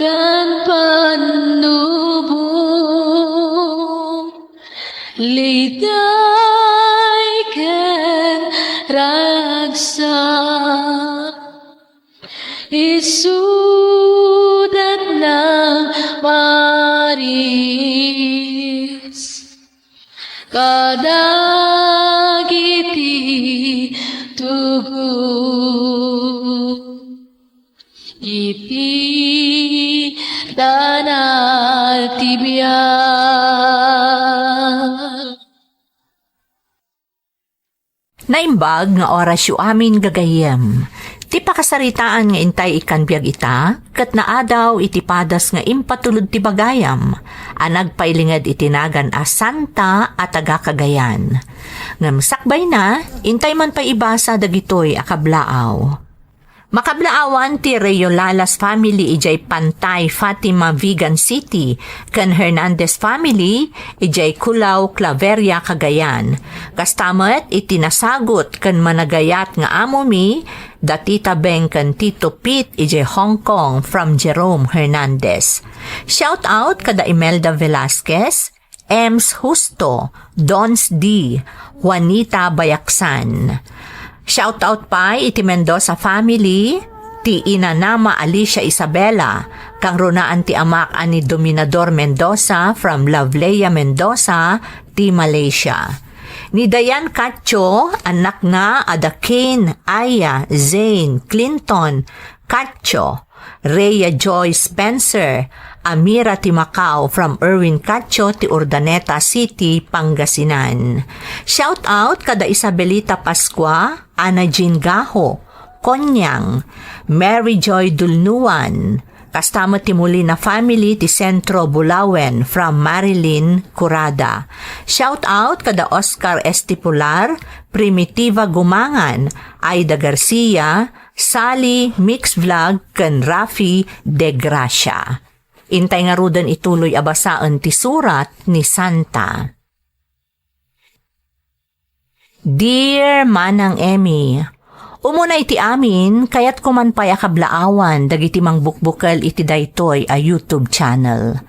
ken pannubo, liday ken ragsak. Isudat nang maris kadagiti tugot iti dana ti biag. Naimbag nga orasyo amin, gagayyem. Ti pakasaritaan nga intay ikkan biag ita, ket naadaw iti padas nga impatulod ti bagayam a nagpailinged iti nagan a Santa a taga Cagayan. Ngem sakbayna, intay man pay ibasa dagitoy a kablaaw. Makablaawan ti Reyolalas family idiay Pantay, Fatima, Vigan City, ken Hernandez family idiay Culao, Claveria, Cagayan. Kasta met iti nasagut ken managayat nga amomi, da Tita Beng ken Tito Pete idiay Hong Kong, from Jerome Hernandez. Shout out kada Imelda Velasquez, Ems Justo, Dons D, Juanita Bayaksan. Shoutout pay iti Mendoza family, ti inanama Alicia Isabela, kangrunaan ti amak a ni Dominador Mendoza from Loveleia Mendoza, ti Malaysia. Ni Dayan Katcho, annakna a da Kane, Aya, Zane, Clinton, Katcho, Rhea Joy Spencer, Amira ti Macau from Erwin Katcho ti Urdaneta City, Pangasinan. Shout out kada Isabelita Pascua, Ana Jean Gaho, Konyang, Mary Joy Dulnuan, kasta met ti Molina family ti Centro, Bulauen, from Marilyn Curada. Shout out kada Oscar Estipular, Primitiva Gumangan, Aida Garcia, Sally Mix Vlog, ken Rafi De Gracia. Intay ngaruden ituloy a basaen ti surat ni Santa. Dear Manang Emmy, umuna iti amin, kayatko man pay a kablaawan dagiti mangbukbukel iti daytoy a YouTube channel.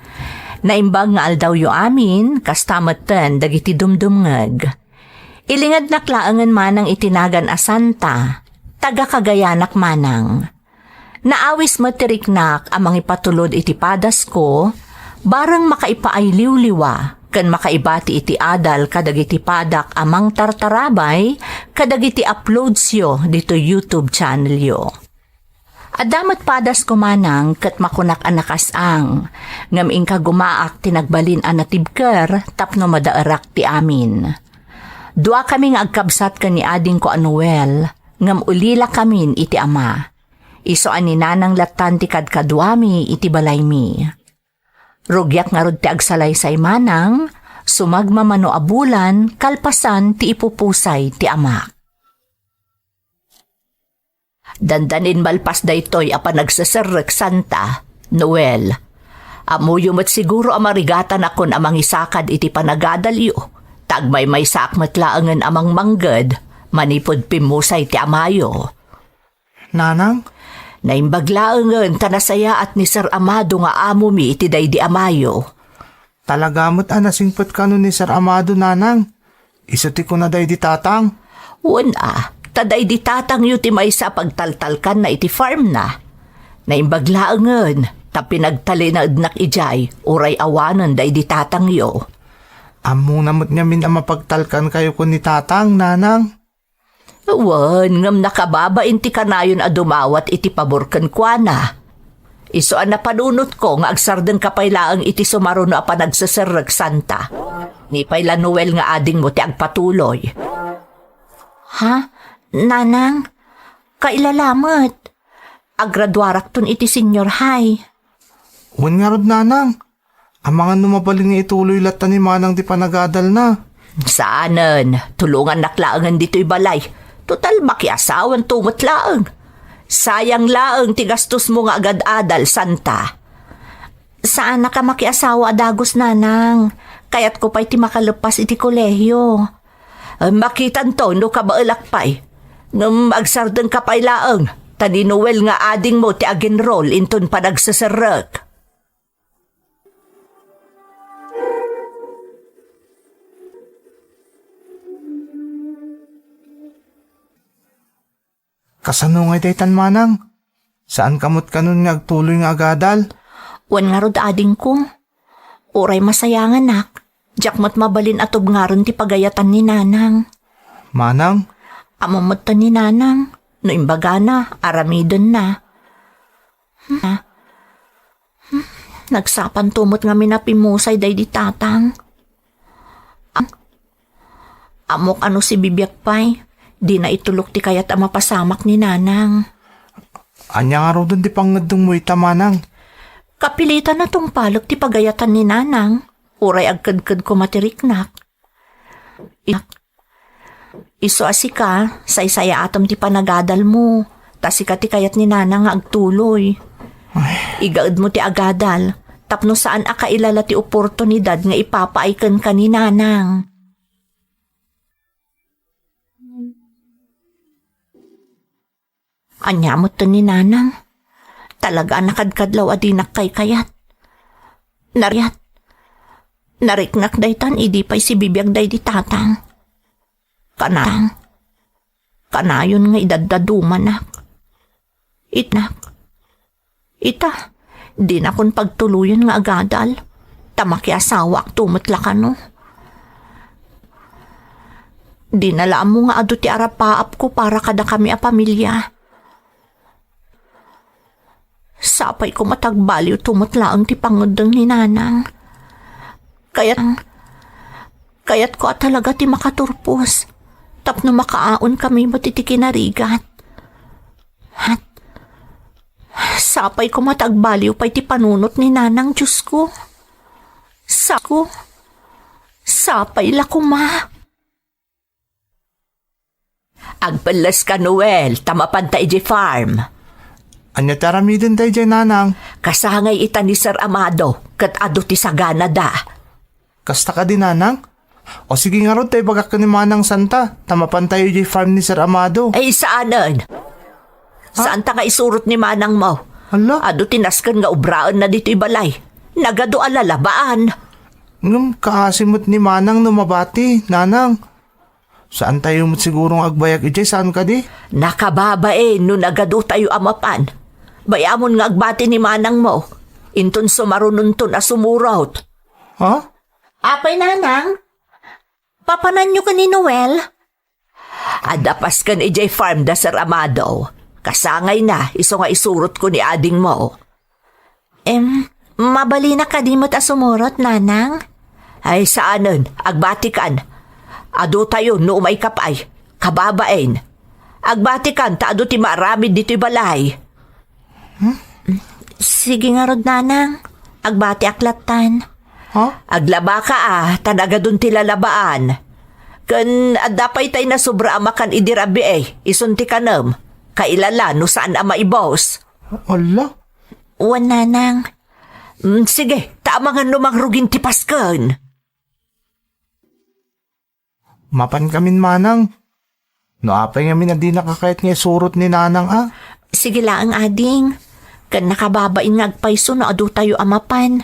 Naimbag nga aldawyo amin, kasta metten dagiti dumdumngeg. Ilingednak laengen manang iti nagan a Santa, taga Cagayanak manang. Naawis met ti riknak a mangipatulod iti padasko, bareng makaipaay liwliwa ken makaibati iti adal kadagiti padak a mangtartarabay kadagiti uploadsyo ditoy YouTube channelyo. Adda met padasko manang ket makunak a nakas-ang, ngem inkagumaak ti nagbalin a natibker tapno madaerak ti amin. Duakami nga agkabsat ken ni adingko a Noel, ngem ulilakamin iti ama. Isu a ni nanang lattan ti kadkaduami iti balaymi. Rugiak ngarud ti agsalaysay manang, sumagmamano a bulan kalpasan ti ipupusay ti amak. Dandanin malpas daytoy a panagseserrek, Santa, Noel. Ammoyo met siguro a marigatanakon a mangisakad iti panagadalyo, Ta agmaymaysaak met laengen a mangmangged manipud pimmusay ti amayo. Nanang? Naimbag laengen ta nasayaat ni Sir Amado nga amomi iti daydi amayo. Talaga met a nasingpet kano ni Sir Amado, Nanang. Isu ti kuna daydi tatang. Wen a, ta daydi tatangyo ti maysa a pagtaltalkanna iti farmna. Naimbag laengen ta pinagtalinaednak idiay uray awanen daydi tatangyo. Ammona met ngamin a mapagtalkankayo ken ni tatang, Nanang. Wen, ngem nakababain ti kanayon a dumawat iti pabor kenkuana. Isu a napanunotko nga agsardengka pay laeng iti sumaruno a panagseserrek, Santa. Ni pay la Noel nga adingmo ti agpatuloy. Ha? Nanang? Kailala met. Agraduarakton iti senior high. Wen ngarud, Nanang. Amangan no mabalin nga ituloy latta ni Manang ti panagadalna. Saanen, tulongannak laengen ditoy balay. Total, makiasawanto met laeng. Sayang laeng ti gastosmo nga agad-adal, Santa. Saanak a makiasawa a dagus, Nanang. Kayatko pay ti makaleppas iti kolehio. Makitanto no kabaelak pay. Ngem agsardengka pay laeng, ta ni Noel nga adingmo ti agenrol inton panagseserrek. Kasano ngay daytan, Manang? Saanka met kanon nga agtuloy nga agadal? Wen ngarud, adingko. Uray masayanganak, diak met mabalin a tubngaron ti pagayatan ni Nanang. Manang? Ammom metten ni Nanang, no imbagana, aramidenna. Hmm. Hmm. Nagsapanto met ngamin a pimmusay daydi tatang. Am-, ammok a no sibibiag pay, dina itulok ti kayat a mapasamak ni Nanang. Ania ngaruden ti pangngeddengmo ita, Manang? Kapilitan a tungpalek ti pagayatan ni Nanang, uray agkedked koma ti riknak. Isu a sika, saysayaatem ti panagadalmo, ta sika ti kayat ni Nanang nga agtuloy. Ay. Igaedmo ti agadal, tapno saan a kailala ti oportunidad nga ipapaay kenka ni Nanang. Ania metten ni Nanang? Talaga a nakadkadlaw a dinak kaykayat. Nariat. Nariknak daytan idi pay sibibiag daydi tatang. Kanang. Kanayon nga idaddadumanak. Itnak. Ita, dinakon pagtuloyen nga agadal, ta makiasawaakto met la kano. Dina la ammo nga adu ti arapaapko para kadakami a pamilya. Sapay koma ta agbaliwto met laeng ti pangngeddeng ni Nanang. Kayat, kayatko a talaga ti makaturpos, tapno makaaonkami met iti kinarigat. Sapay koma ta agbaliw pay ti panunot ni Nanang, Diosko. Sa-, ko. Sapay la koma. Agpelles ka, Noel, ta mapanta idiay farm. Ania ti aramiden daydiay, Nanang? Kasangay ita ni Sir Amado, ket adu ti saganada. Kasta kadi, Nanang? O sige ngarud ta ibagak ken ni Manang Santa, ta mapantayo idiay farm ni Sir Amado. Ay, saanen. Ha? Saanta nga isurot ni manangmo? Hala? Adu ti nasken nga obraenna ditoy balay. Nagadu a lalabaan. Ngem kaasi met ni Manang no mabati, Nanang. Saantayo met siguro nga agbayag idiay, saan kadi? Nakababain no nagadutayo a mapan. Bay-amon nga agbati ni manangmo. Inton sumarunonton a sumurot. Ha? Apay, Nanang? Papananyo ken ni Noel? Adda pasken idiay farm da Sir Amado. Kasangayna, isu nga isurotko ni adingmo. Em, mabalinak kadi met a sumurot, Nanang? Ay, saanen. Agbatikan. Adutayo no umayka pay. Kababain. Agbatikan ta adu ti maaramid ditoy balay. Hmm? Sige ngarud, Nanang. Agbatiak lattan. Ha? Aglabaka a, ta nagadun ti lalabaan. Ken adda pay tay nasobra a makan idi rabii, isun ti kanem. Kailala no saan a maibus. Ala? Wen, Nanang. Mm, sige, ta amangan no mangrugin ti pasken. Mapankamin, manang. No apay ngamin a dinaka kayat nga isurot ni nanang a? Sige laeng, ading. Ken nakababain nga agpayso no adutayo a mapan.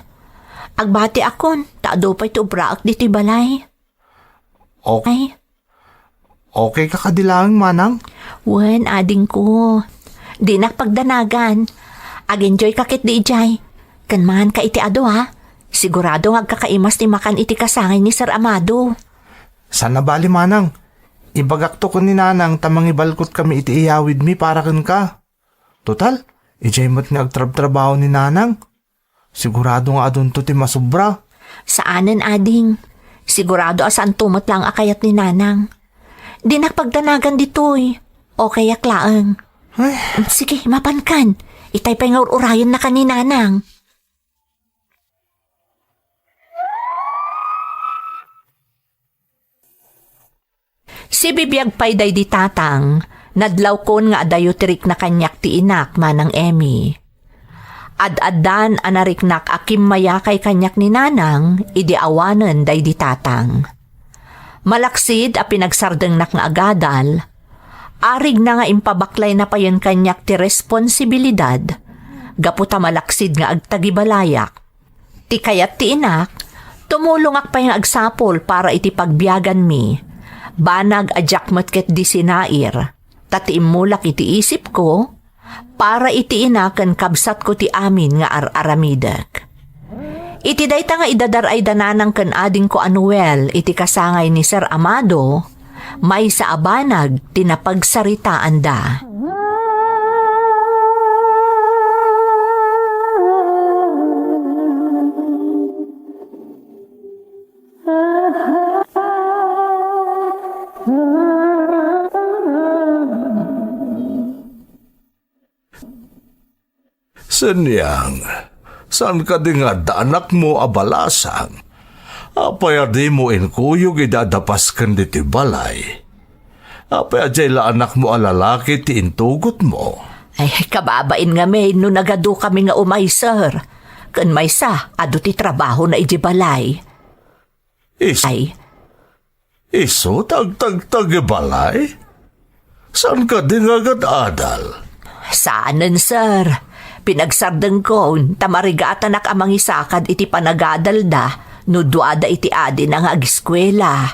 Agbatiakon, ta adu pay ti ubraek ditoy balay. Okay. Ay. Okay ka kadi laeng, manang? Wen, adingko. Dinak pagdanagan. Ag-enjoy ka ketdi idiay. Ken mangan ka iti adu, ha? Sigurado nga agkakaimas ti makan iti kasangay ni Sir Amado. Saan a bali, manang. Ibagakto ken ni nanang ta mangibalkot kami iti iyawidmi para kenka. Total, idiay met nga agtrabtrabaho ni nanang. Sigurado nga adunto ti masubra. Saanen, ading. Sigurado a saanto met laeng a kayat ni nanang. Dinak pagdanagan ditoy. Okayak laeng. Ay. Sige, mapankan. Itay pay nga ur-urayennakan ni nanang. Sibibiag pay daydi tatang, nadlawkon nga adayo ti rikna kaniak ti inak, Manang Emmy. Ad-addan a nariknak a kimmayakay kaniak ni nanang idi awanen daydi tatang. Malaksid a pinagsardengnak nga agadal, arigna nga impabaklayna payen kaniak ti responsibilidad gapu ta malaksid nga agtagibalayak. Ti kayat ti inak, tumulongak pay nga agsapul para iti pagbiaganmi. Banag a diak met ketdi sinair, ta ti immulak iti isipko, para iti ina ken kabsatko ti amin nga ar-aramidek. Iti dayta nga idadar-ay da nanang ken adingko a Noel iti kasangay ni Sir Amado, maysa a banag ti napagsaritaanda. Seniang, saan kadi nga adda anakmo a balasang? Apay a dimo inkuyog idi adda pasken ditoy balay? Apay a diay la anakmo a lalaki ti intugotmo? Ay, kababain ngamin no nagadukami nga umay, sir. Ken maysa, adu ti trabahona idiay balay. Is-, Ay. Isu ti agtagtagbalay? Saan kadi nga agad-adal? Saanen, sir. Pinagsardengkon ta marigatanak a mangisakad iti panagadalda no duada iti adina nga agiskuela.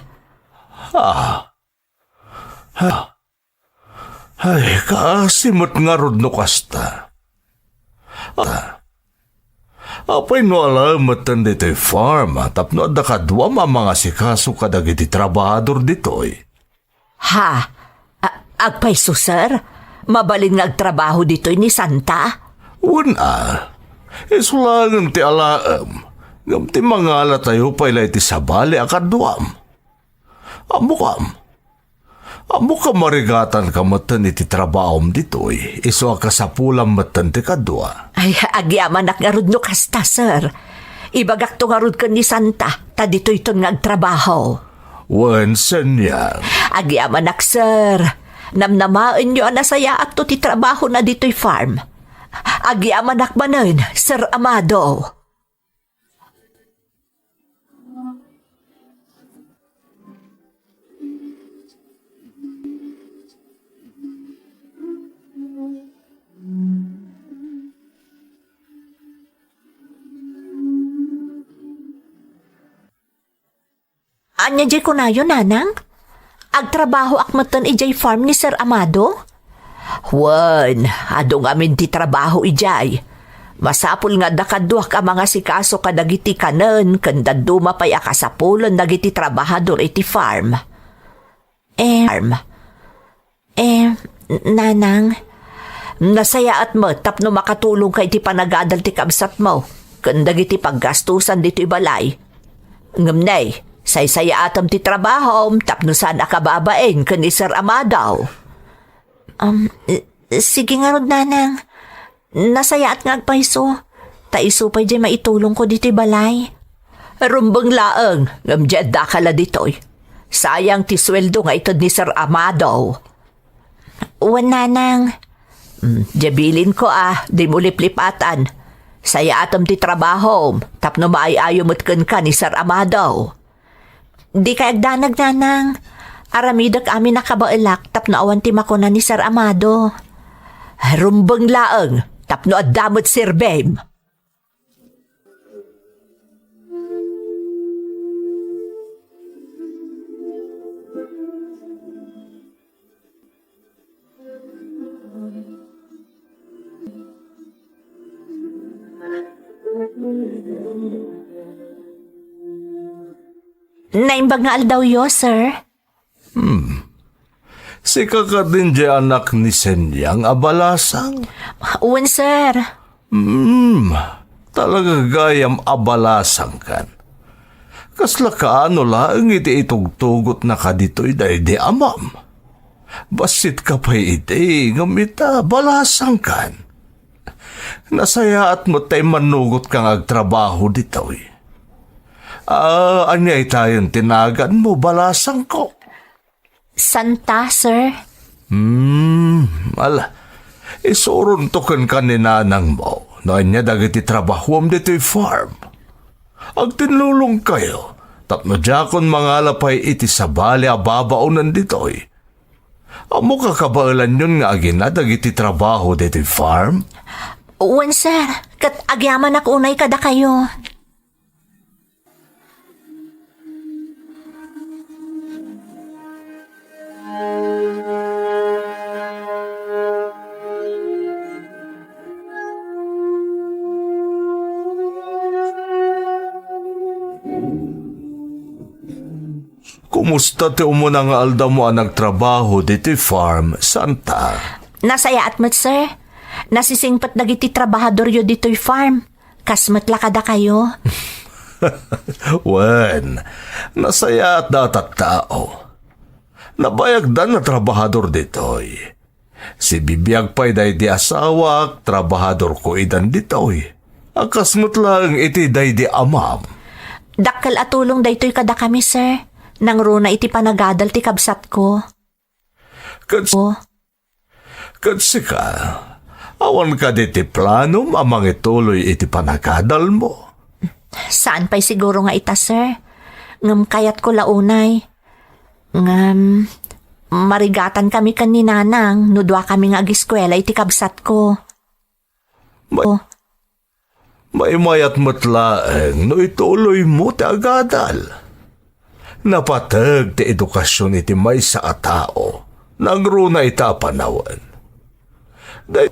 Ha? Ha? Ay, kaasi met ngarud no kasta. Ta, apay no alaem metten ditoy farm tapno adda kaduam a mangasikaso kadagiti trabahador ditoy? Ha? A-, agpayso, sir? Mabalin nga agtrabaho ditoy ni Santa? Wen a. Isu laengen ti alaem. Ngem ti mangalatayo pay la iti sabali a kaduam. Ammokam. Ammok a marigatanka metten iti trabahom ditoy, isu a kasapulam metten ti kadua. Ay, agyamanak ngarud no kasta, sir. Ibagakto ngarud ken ni Santa, ta ditoyton nga agtrabaho. Wen, Seniang. Agyamanak, sir. Namnamaenyo a nasayaatto ti trabahona ditoy farm. Agyamanak manen, Sir Amado. Ania diay kunayo, nanang? Agtrabahoak metten idiay farm ni Sir Amado? Wen, adu ngamin ti trabaho idiay. Masapul nga adda kaduak a mangasikaso kadagiti kanen ken dadduma pay a kasapulen dagiti trabahador iti farm. Eh, farm. Eh, nanang, nasayaat met tapno makatulongka iti panagadal ti kabsatmo ken dagiti paggastusan ditoy balay. Ngem nay, saysayaatem ti trabahom tapno saan a kababain ken ni Sir Amado. Um, eh, sige ngarud, nanang. Nasayaat nga agpayso. Ta isu pay diay maitulongko ditoy balay. Rumbeng laeng, ngem diay addaka la ditoy. Sayang ti sueldo nga ited ni Sir Amado. Wen, nanang. Hmm, diay bilinko a, dimo liplipatan. Sayaatem ti trabahom, tapno maay-ayo met kenka ni Sir Amado. Dikay agdanag, nanang. Aramidek amin a kabaelak tapno awan ti makuna ni Sir Amado. Rumbeng laeng tapno adda met serbim. Naimbag nga aldawyo, sir. Hmm. Sika kadin diay anak ni Senyang a balasang? Wen, sir. Hmm. Talaga gayam a balasangkan. Kasla kaano laeng iti itugtugotnaka ditoy daydi amam? Bassitka pay idi, ngem ita, balasangkan. Nasayaat met ta immannugotka nga agtrabaho ditoy. Ah, ania itayen ti naganmo, balasangko? Santa, sir. Hmm, ala. Isuronto kenka ni nanangmo no ania dagiti trabahuam ditoy farm. Agtinlulongkayo tapno diakon mangala pay iti sabali a babaonen ditoy. Ammoka kabaelanyon nga agina dagiti trabaho ditoy farm? Wen, sir. Ket agyamanak unay kadakayo. Kumusta ti umuna nga aldawmo a nagtrabaho ditoy farm, Santa? Nasayaat met, sir. Nasisingpet dagiti trabahadoryo ditoy farm. Kas met la kadakayo. Wen, nasayaat da a tattao. Nabayagdan a trabahador ditoy. Sibibiag pay daydi asawak, trabahadorko idan ditoy. A kas met laeng iti daydi amam. Dakkel a tulong daytoy kadakami, sir. Nangruna iti panagadal ti kabsatko. Ket, ket sika, awan kadi ti planom a mangituloy iti panagadalmo? Saan pay siguro nga ita, sir. Ngem kayatko la unay. Ngem, marigatankami ken ni Nanang no duakami nga agiskuela iti kabsatko. Ma-, maimayat met laeng no ituloymo ti agadal. Napateg ti edukasion iti maysa a tao, nangruna ita a panawen. Day-,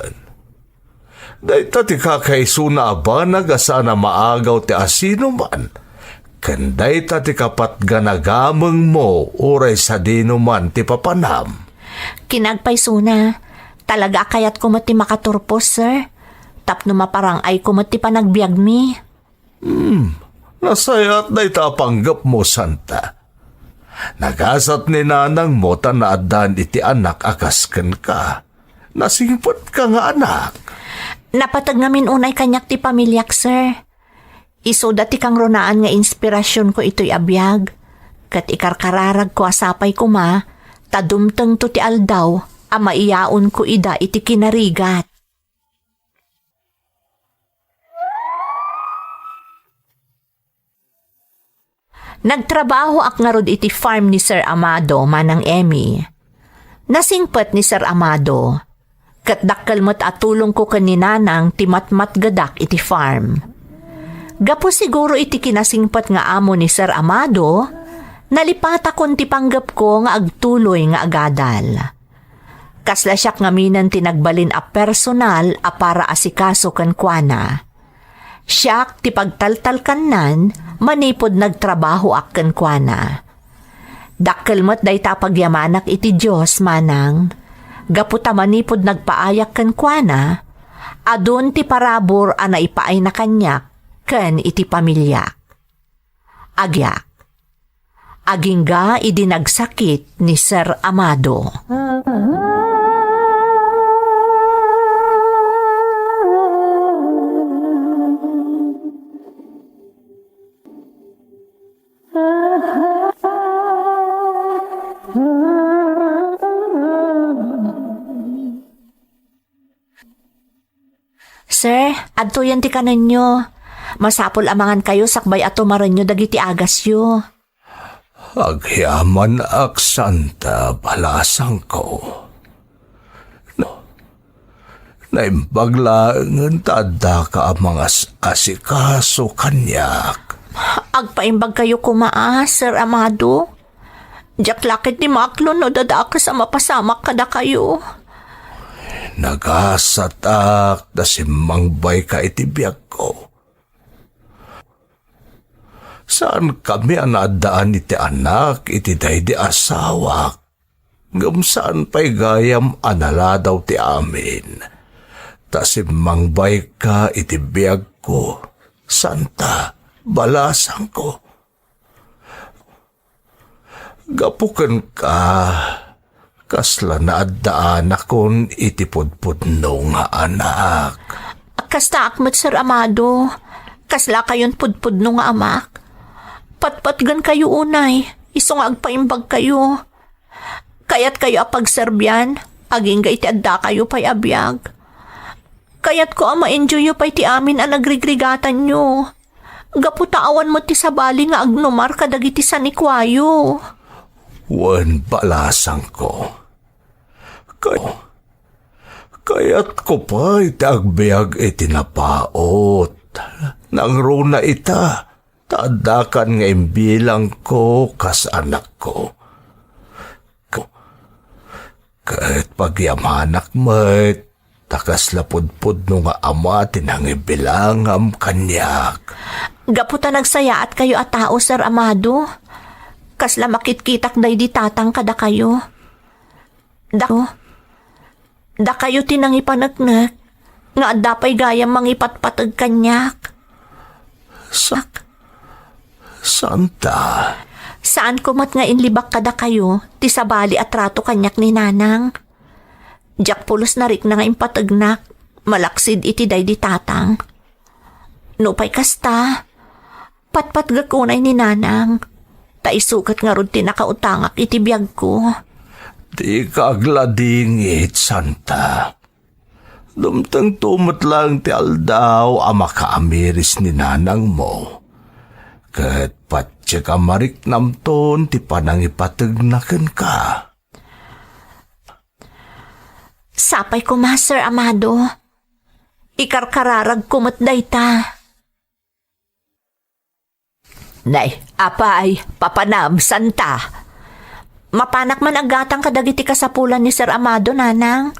dayta ti kakaisuna a banag a saan a maagaw ti asinoman, ken dayta ti kapatganagamengmo uray sadinoman ti papanam. Kinagpaysona, talaga a kayatko met ti makaturpos, sir, tapno maparang-ayko met ti panagbiagmi. Hmm, nasayaat dayta a panggepmo, Santa. Nagasat ni nanangmo ta naaddaan iti anak a kas kenka. Nasingpetka nga anak. Napateg ngamin unay kaniak ti pamiliak, sir. Isuda ti kangrunaan nga inspirasionko itoy a biag, ket ikarkararagko a sapay koma ta dumtengto ti aldaw a maiyaonko ida iti kinarigat. Nagtrabahoak ngarud iti farm ni Sir Amado, Manang Emmy. Nasingpet ni Sir Amado, ket dakkel met a tulongko ken ni Nanang ti matmatgedak iti farm. Gapu siguro iti kinasingpet nga amo ni Sir Amado, nalipatakon ti panggepko nga agtuloy nga agadal. Kasla siak ngaminen ti nagbalin a personal a paraasikaso kenkuana. Siak ti pagtaltalkannan manipud nagtrabahoak kenkuana. Dakkel met dayta a pagyamanak iti Dios, Manang, gapu ta manipud nagpaayak kenkuana, adun ti parabur a naipaayna kaniak ken iti pamiliak. Agiak. Agingga idi nagsakit ni Sir Amado. Sir, adtoyen ti kanenyo. Masapul a mangankayo sakbay a tumarenyo dagiti agasyo. Agyamanak, Santa, balasangko. No, naimbag laengen ta addaka a mangas-asikaso kaniak. Agpaimbag kayo koma, a, Sir Amado. Diak la ketdi maaklon no dadakes a mapasamak kadakayo. Nagasatak ta simmangbayka iti biagko. Saankami a naaddaan iti anak iti daydi asawak, ngem saan pay gayam a naladaw ti amin. Ta simmangbayka iti biagko, Santa, balasangko. Gapu kenka, kasla naaddaanakon iti pudpudno nga anak. Kastaak met, Sir Amado. Kaslakayon pudpudno nga amak. Patpatgenkayo unay, isu nga agpaimbagkayo. Kayatkayo a pagserbian, agingga iti addakayo pay a biag. Kayatko a ma-enjoyyo pay ti amin a nagrigrigatanyo. Gapu ta awan met ti sabali nga agnumar kadagiti sanikuayo. Wen, balasangko. Kay-, kayatko pay ti agbiag iti napaut. Nangruna ita, ta addakan nga imbilangko kas anakko. Ket pagyamanak met, ta kasla pudpudno nga ama ti nangibilangam kaniak. Gapu ta nagsayaatkayo a tao, Sir Amado, kasla makitkitak daydi tatang kadakayo. Dak-, dakayo ti nangipaneknek nga adda pay gayam mangipatpateg kaniak. Sak-, Santa. Saanko met nga inlibak kadakayo ti sabali a trato kaniak ni Nanang. Diak pulos narikna nga impategnak, malaksid iti daydi tatang. Nupay kasta, patpatgek unay ni Nanang, ta isu ket ngarud ti nakautangak iti biagko. Dika agladingit, Santa. Dumtengto met laeng ti aldaw a makaamiris ni nanangmo, ket patiek a mariknamton ti panangipategna kenka. Sapay koma, Sir Amado. Ikarkararagko met dayta. Nay, apay, papanam, Santa. Mapanak man aggatang kadagiti kasapulan ni Sir Amado, Nanang.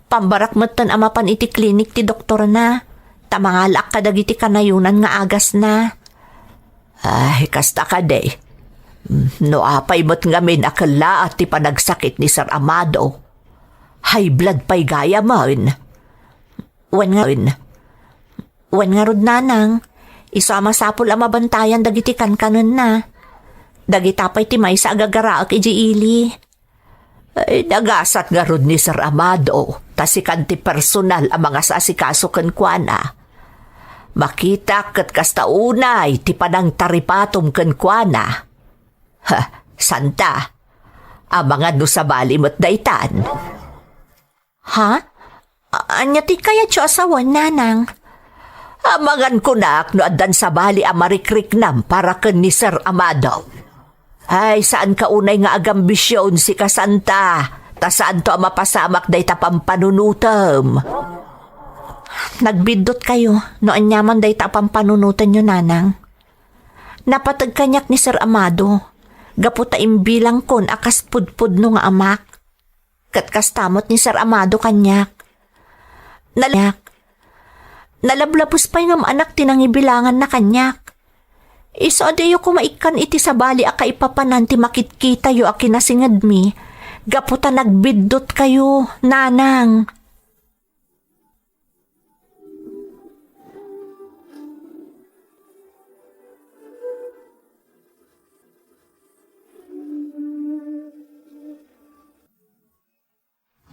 Pambarak metten a mapan iti klinik ti doktorna, ta mangalaak kadagiti kanayonan nga agasna. Ay, kasta kadi. No apay met ngamin a kellaat ti panagsakit ni Sir Amado, high blood pay gayamen. Wen nga, wen ngarud, Nanang, isu a masapul a mabantayan dagiti kankanenna. Dagita pay ti maysa a gagaraek idiay ili. Ay, nagasat ngarud ni Sir Amado, ta sikan ti personal a mangasasikaso kenkuana. Makitak ket kasta unay ti panangtaripatom kenkuana. Ha, Santa, amangan no sabali met daytan. Ha? A-, ania ti kayatyo a sawen, Nanang? Amangan kunak no addan sabali a marikriknam para ken ni Sir Amado. Ay, saanka unay nga agambision, sika, Santa, ta saanto a mapasamak dayta pampanunotem. Nagbiddutkayo no aniaman dayta a pampanunotenyo, Nanang. Napateg kaniak ni Sir Amado, gapu ta imbilangkon a kas pudpudno nga amak. Ket kasta met ni Sir Amado kaniak. Nal-, nalablabes pay ngem anak ti nangibilanganna kaniak. Isu a diyo koma ikkan iti sabali a kaipapanan ti makitkitayo a kinasingedmi, gapu ta nagbiddutkayo, Nanang.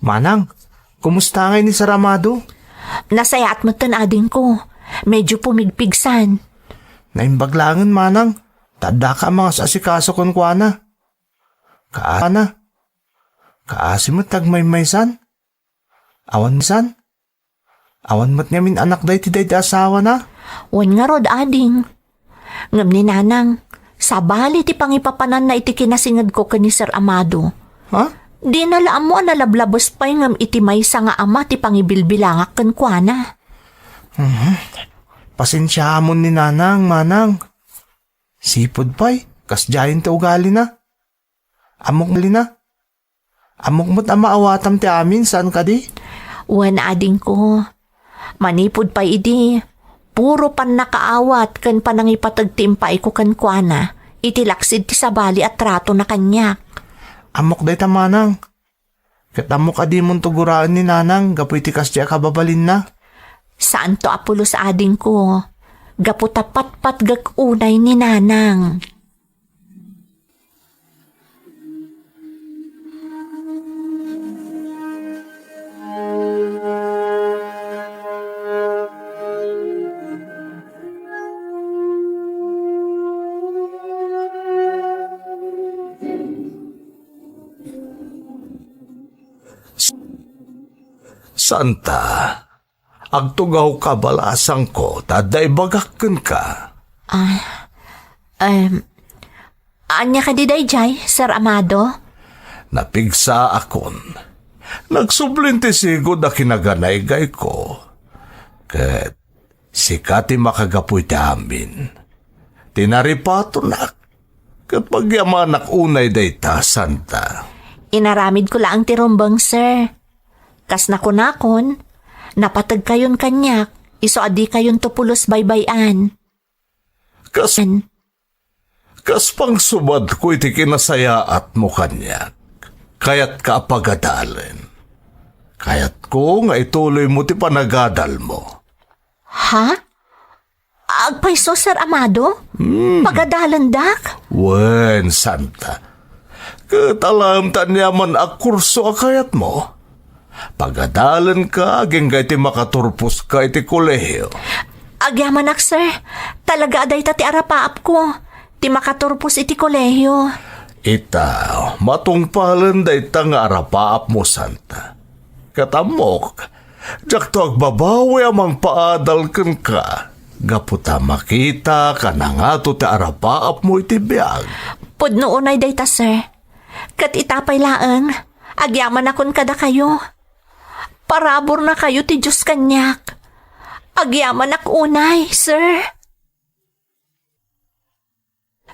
Manang, kumusta ngay ni Sir Amado? Nasayaat metten, adingko. Medyo pumigpigsan. Naimbag laengen, Manang, ta addaka a mangas-asikaso kenkuana. Kaana, kaasi met ti agmaymaysan. Awan san? Awan met ngamin anak daydi daydi asawana? Wen ngarud, ading. Ngem ni Nanang, Sabali ti pangipapananna iti kinasingedko ken ni Sir Amado. Ha? Dina la ammo a nalablabes pay ngem iti maysa nga ama ti pangibilbilangak kenkuana. Mhm. Pasensiaamon ni Nanang, Manang. Sipud pay, kasdiayen ti ugalina. Ammok, ugalina. Ammok met a maawatam ti amin, saan kadi? Wen, adingko. Manipud pay idi, puro pannakaawat ken panangipateg ti impaayko kenkuana iti laksid ti sabali a tratona kaniak. Ammok dayta, Manang. Ket ammok a dimonto guraen ni Nanang gapu iti kasdi a kababalinna. Saanto a pulos, adingko, gapu ta patpatgek unay ni Nanang. Santa, agtugawka, balasangko, ta adda ibagak kenka. Ah, em, ania kadi daydiay, Sir Amado? Napigsaakon. Nagsublin ti sigud a kinaganaygayko. Ket sika ti makagapu iti amin. Ti naripatonak, ket pagyamanak unay dayta, Santa. Inaramidko laeng ti rumbeng, sir. Kas nakunakon, napategkayon kaniak, isu a dikayonto pulos baybay-an. Kas, kas pangsubadko iti kinasayaatmo kaniak, kayatka a pagadalen. Kayatko nga ituloymo ti panagadalmo. Ha? Agpayso, Sir Amado? Hmm. Pagadalendak? Wen, Santa. Ket alam ta aniaman a kurso a kayatmo. Pagadalenka agingga iti makaturposka iti kolehio. Agyamanak, sir. Talaga a dayta ti arapaapko, ti makaturpos iti kolehio. Ita, matungpalen dayta nga arapaapmo, Santa. Ket ammok, diakto agbabawi a mangpaadal kenka, gapu ta makitak a nangato ti arapaapmo iti biag. Pudno unay dayta, sir. Ket ita pay laeng, agyamanakon kadakayo. Paraburna kayo ti Dios kaniak. Agyamanak unay, sir.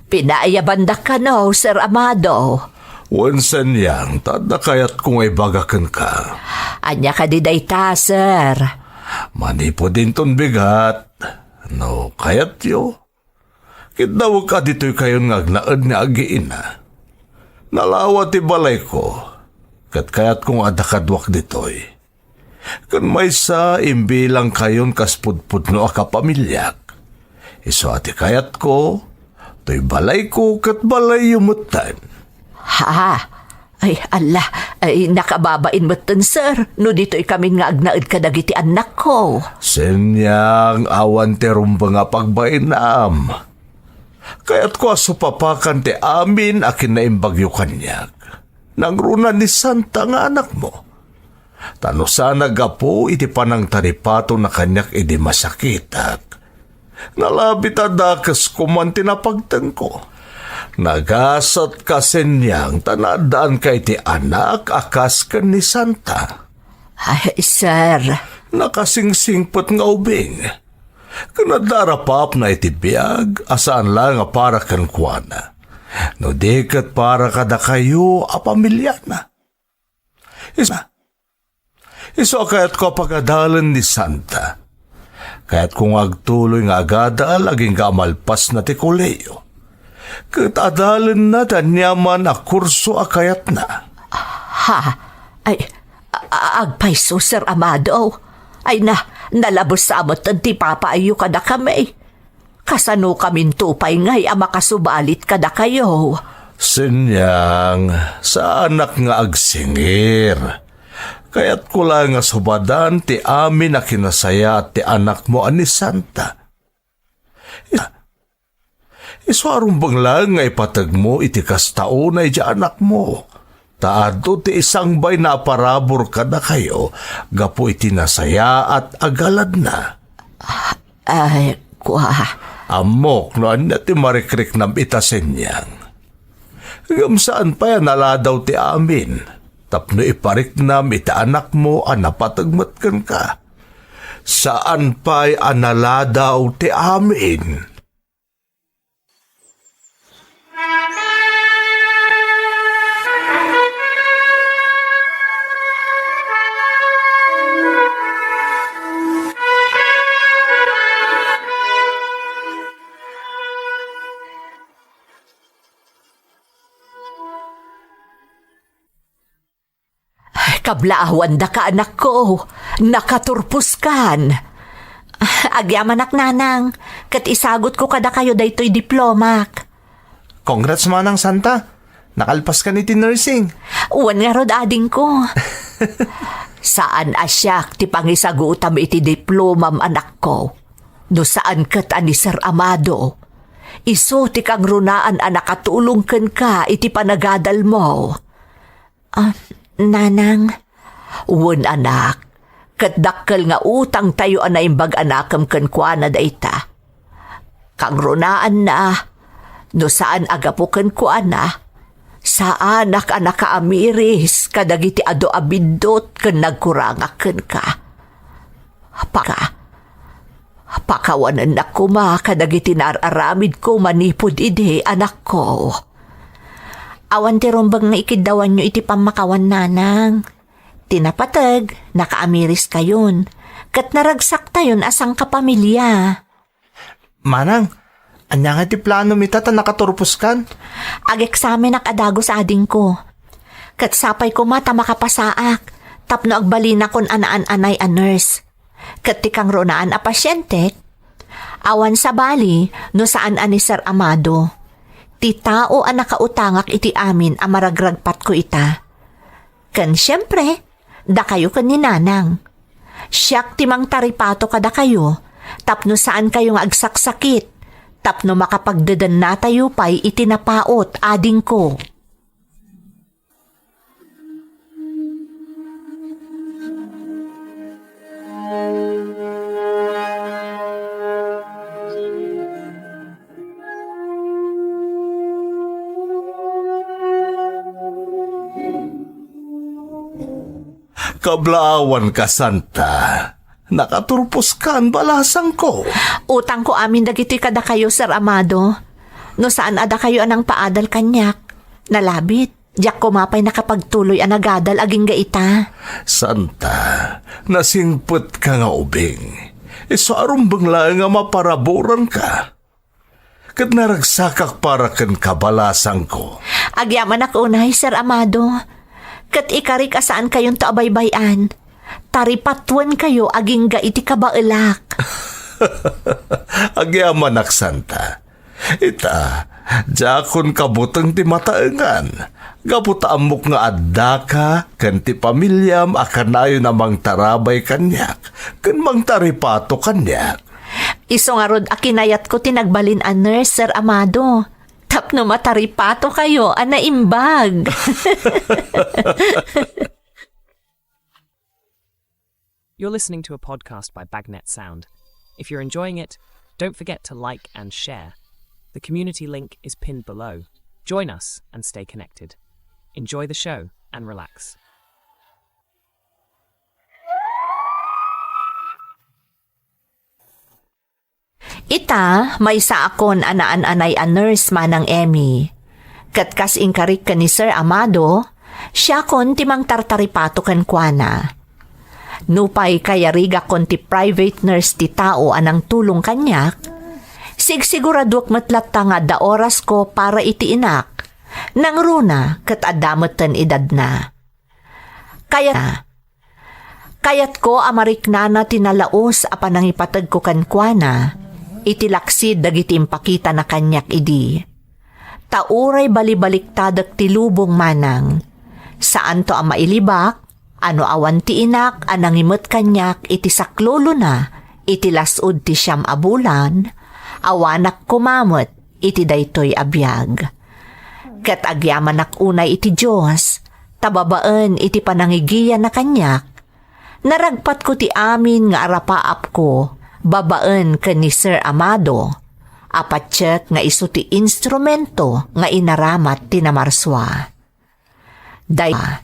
Pinaayabandak kano, Sir Amado? Wen, Senyang, ta adda kayatko nga ibaga kenka. Ania kadi dayta, sir? Manipud inton bigat, no kayatyo, kiddawek a ditoy kayon nga agnaed nga agiina. Nalawa ti balayko, ket kayatko nga adda kaduak ditoy. Ken maysa, imbilangkayon kas pudpudno a kapamiliak. Isu a ti kayatko, toy balayko ket balayyo metten. Ha? Ay, Allah, ay, nakababain metten, sir, no ditoy kamin nga agnaed kadagiti annakko. Senyang, awan ti rumbeng a pagbainam. Kayatko a supapakan ti amin a kinaimbagyo kaniak. Nangruna ni Santa nga anakmo. Ta no saan a gapu iti panangtaripatona kaniak idi masakitak, nalabi ta dakes koman ti napagtenko. Nagasatka, Senyang, ta naaddaanka iti anak a kas ken ni Santa. Ay, sir. Nakasingsingpet nga ubing. Ken adda arapaapna iti biag a saan laeng a para kenkuana, no di ket para kadakayo a pamiliana. Isu, isu a kayatko a pagadalen ni Santa. Kayatko nga agtuloy nga agadal agingga a malpasna ti kolehiyo. Ket adalenna ti aniaman a kurso a kayatna. Ha? Ay, a-, a-, agpayso, Sir Amado. Ay na, nalabusa met ti papaayyo kadakami. Kasanokaminto pay ngay a makasubalit kadakayo? Senyang, saanak nga agsingir. Kayatko la nga subadan ti amin a kinasayaat ti anakmo a ni Santa. Isu a rumbeng laeng nga ipategmo iti kasta unay diay anakmo, ta adu ti isangbayna a parabur kadakayo gapu iti nasayaat a galadna. Ay, kua, Ammok no ania ti marikriknam ita, Senyang. Ngem saan pay a naladaw ti amin tapno ipariknam iti anakmo a napateg met kenka. Saan pay a naladaw ti amin. Ay, kablaawandaka, anakko. Nakaturposkan. Agyamanak, nanang, ket isagutko kadakayo daytoy diplomak. Congrats, Manang Santa. Nakalpaskan iti nursing. Wen ngarud, adingko. Saan a siak ti pangisagutam iti diplomam, anakko. No saan ket a ni Sir Amado. Isu ti kangrunaan a nakatulong kenka iti panagadalmo. Ah, nanang. Wen, anak, ket dakkel nga utangtayo a naimbag a nakem kenkuana dayta. Kangrunaanna, no saan a gapu kenkuana, saanak a nakaamiris kadagiti adu a biddut ken nagkurangak kenka. Paka, pakawanennak koma kadagiti naar-aramidko manipud idi, anakko. Awan ti rumbeng nga ikiddawanyo iti pammakawan, nanang. Ti napateg, nakaamiriskayon, ket naragsaktayon a sangkapamilia. Manang, ania nga ti planom ita ta nakaturposkan? Ageksamenak a dagus, adingko. Ket sapay koma ta makapasaak tapno agbalinakon a naan-anay a nurse. Ket ti kangrunaan a pasientek, awan sabali no saan a ni Sir Amado, ti tao a nakautangak iti amin a maragragpatko ita. Ken siempre, dakayo ken ni Nanang. Siak ti mangtaripato kadakayo tapno saankayo nga agsaksakit, tapno makapagdedennatayo pay iti napaut, adingko. Kablaawanka, Santa. Nakaturposkan, balasangko. Utangko amin dagitoy kadakayo, Sir Amado. No saan a dakayo a nangpaadal kaniak, nalabit, diak koma pay nakapagtuloy a nagadal agingga ita. Santa, nasingpetka nga ubing. Isu a rumbeng laeng a maparaburanka. Ket naragsakak para kenka, balasangko. Agyamanak unay, Sir Amado. Ket ikarik a saankayonto a baybay-an. Taripatuenkayo agingga iti kabaelak. Agyamanak, Santa. Ita, diakon kabuteng ti mataengan. Gapu ta ammok nga addaka ken ti pamiliam a kanayon a mangtarabay kaniak ken mangtaripato kaniak. Isu ngarud a kinayatko ti nagbalin a nurse, Sir Amado, tapno mataripatokayo a naimbag. You're listening to a podcast by Bagnet Sound. If you're enjoying it, don't forget to like and share. The community link is pinned below. Join us and stay connected. Enjoy the show and relax. Ita, maysaakon a naan-anay a nurse, Manang Emmy. Ket kas inkarik ken ni Sir Amado, siakon ti mangtartaripato kenkuana. Nupay kayarigakon ti private nurse ti tao a nangtulong kaniak, sigsiguraduek met latta nga adda orasko para iti inak, nangruna ket adda metten edadna. Kayat-, kayatko a mariknana ti nalaus a panangipategko kenkuana iti laksid dagiti impakitana kaniak idi. Ta uray balibaliktadek ti lubong, Manang, saanto a mailibak a no awan ti inak a nangimet kaniak iti saklulona iti las-ud ti siam a bulan, awanak koma met iti daytoy a biag. Ket agyamanak unay iti Dios, ta babaen iti panangigiyana kaniak, naragpatko ti amin nga arapaapko babaen ken ni Sir Amado, a patiek nga isu ti instrumento nga inaramat ti namarsua. Day-,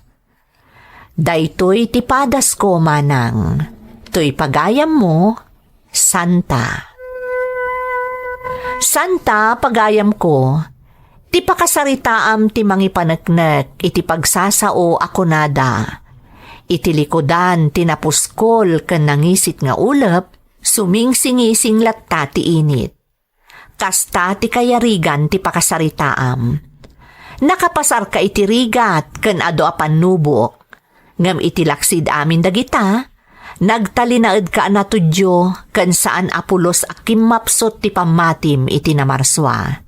daytoy ti padasko, manang. Toy pagayammo, Santa. Santa, pagayamko, ti pakasaritaam ti mangipaneknek iti pagsasao a kunada. Iti likudan ti napuskol ken nangisit nga ulep, sumingsingising latta ti init. Kasta ti kayarigan ti pakasaritaam. Nakapasarka iti rigat ken adu a pannubok. Ngem iti laksid amin dagita, nagtalinaedka a natudyo ken saan a pulos a kimmapsut ti pammatim iti namarsua.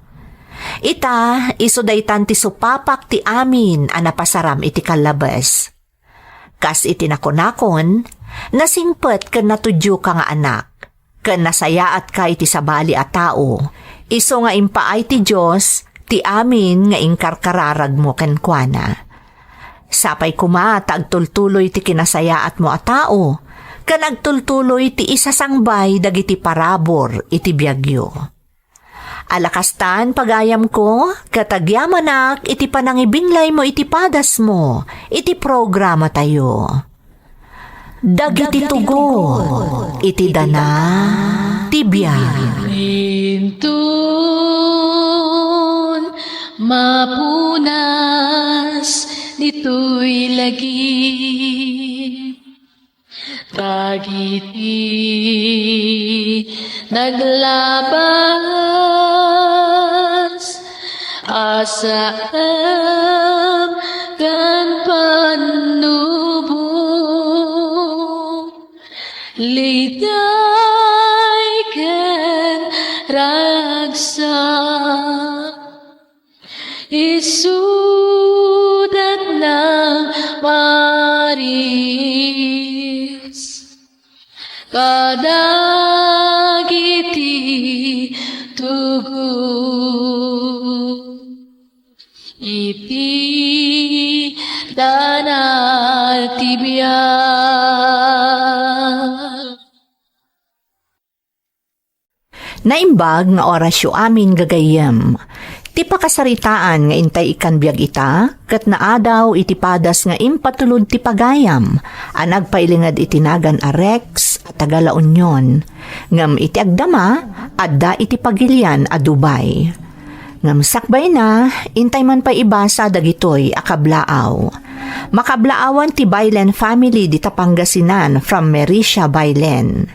Ita, isu daytan ti supapak ti amin a napasaram iti kallabes. Kas iti nakunakon, nasingpet ken natudyoka nga anak, ken nasayaatka iti sabali a tao, isu nga impaay ti Dios ti amin nga inkarkararagmo kenkuana. Sapay koma ta agtultuloy ti kinasayaatmo a tao, ken agtultuloy ti isasangbay dagiti parabur iti biagyo. Ala kastan, pagayamko, ket agyamanak iti panangibinglaymo iti padasmo iti programatayo. Dagiti tugot iti dana ti biag. Inton mapunas ditoy lagi. Dagiti naglabas a saem ken pannubo, liday ken ragsak. Isudat nang Maris kadagiti tugot iti dana ti biag. Naimbag nga orasyo amin, gagayyem. Ti pakasaritaan nga intay ikkan biag ita, ket naadaw iti padas nga impatulod ti pagayam a nagpailinged iti nagan a Rex a taga La Union. Ngem iti agdama, adda iti pagilian a Dubai. Ngem sakbayna, intay man pay ibasa dagitoy a kablaaw. Makablaawan ti Bailen family dita Pangasinan from Mericia, Bailen.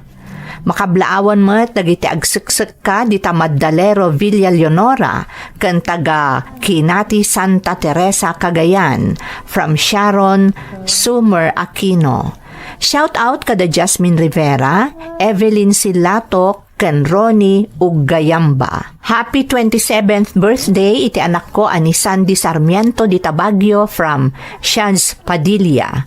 Makablaawan met dagiti agseksekka dita Maddalero Villa Leonora ken taga Kinati Santa Teresa, Cagayan, from Sharon Sumer Aquino. Shout out kada Jasmine Rivera, Evelyn Silatok, ken Ronnie Uggayamba. Happy twenty-seventh birthday iti anakko a ni Sandy Sarmiento dita Baguio from Shans Padilla.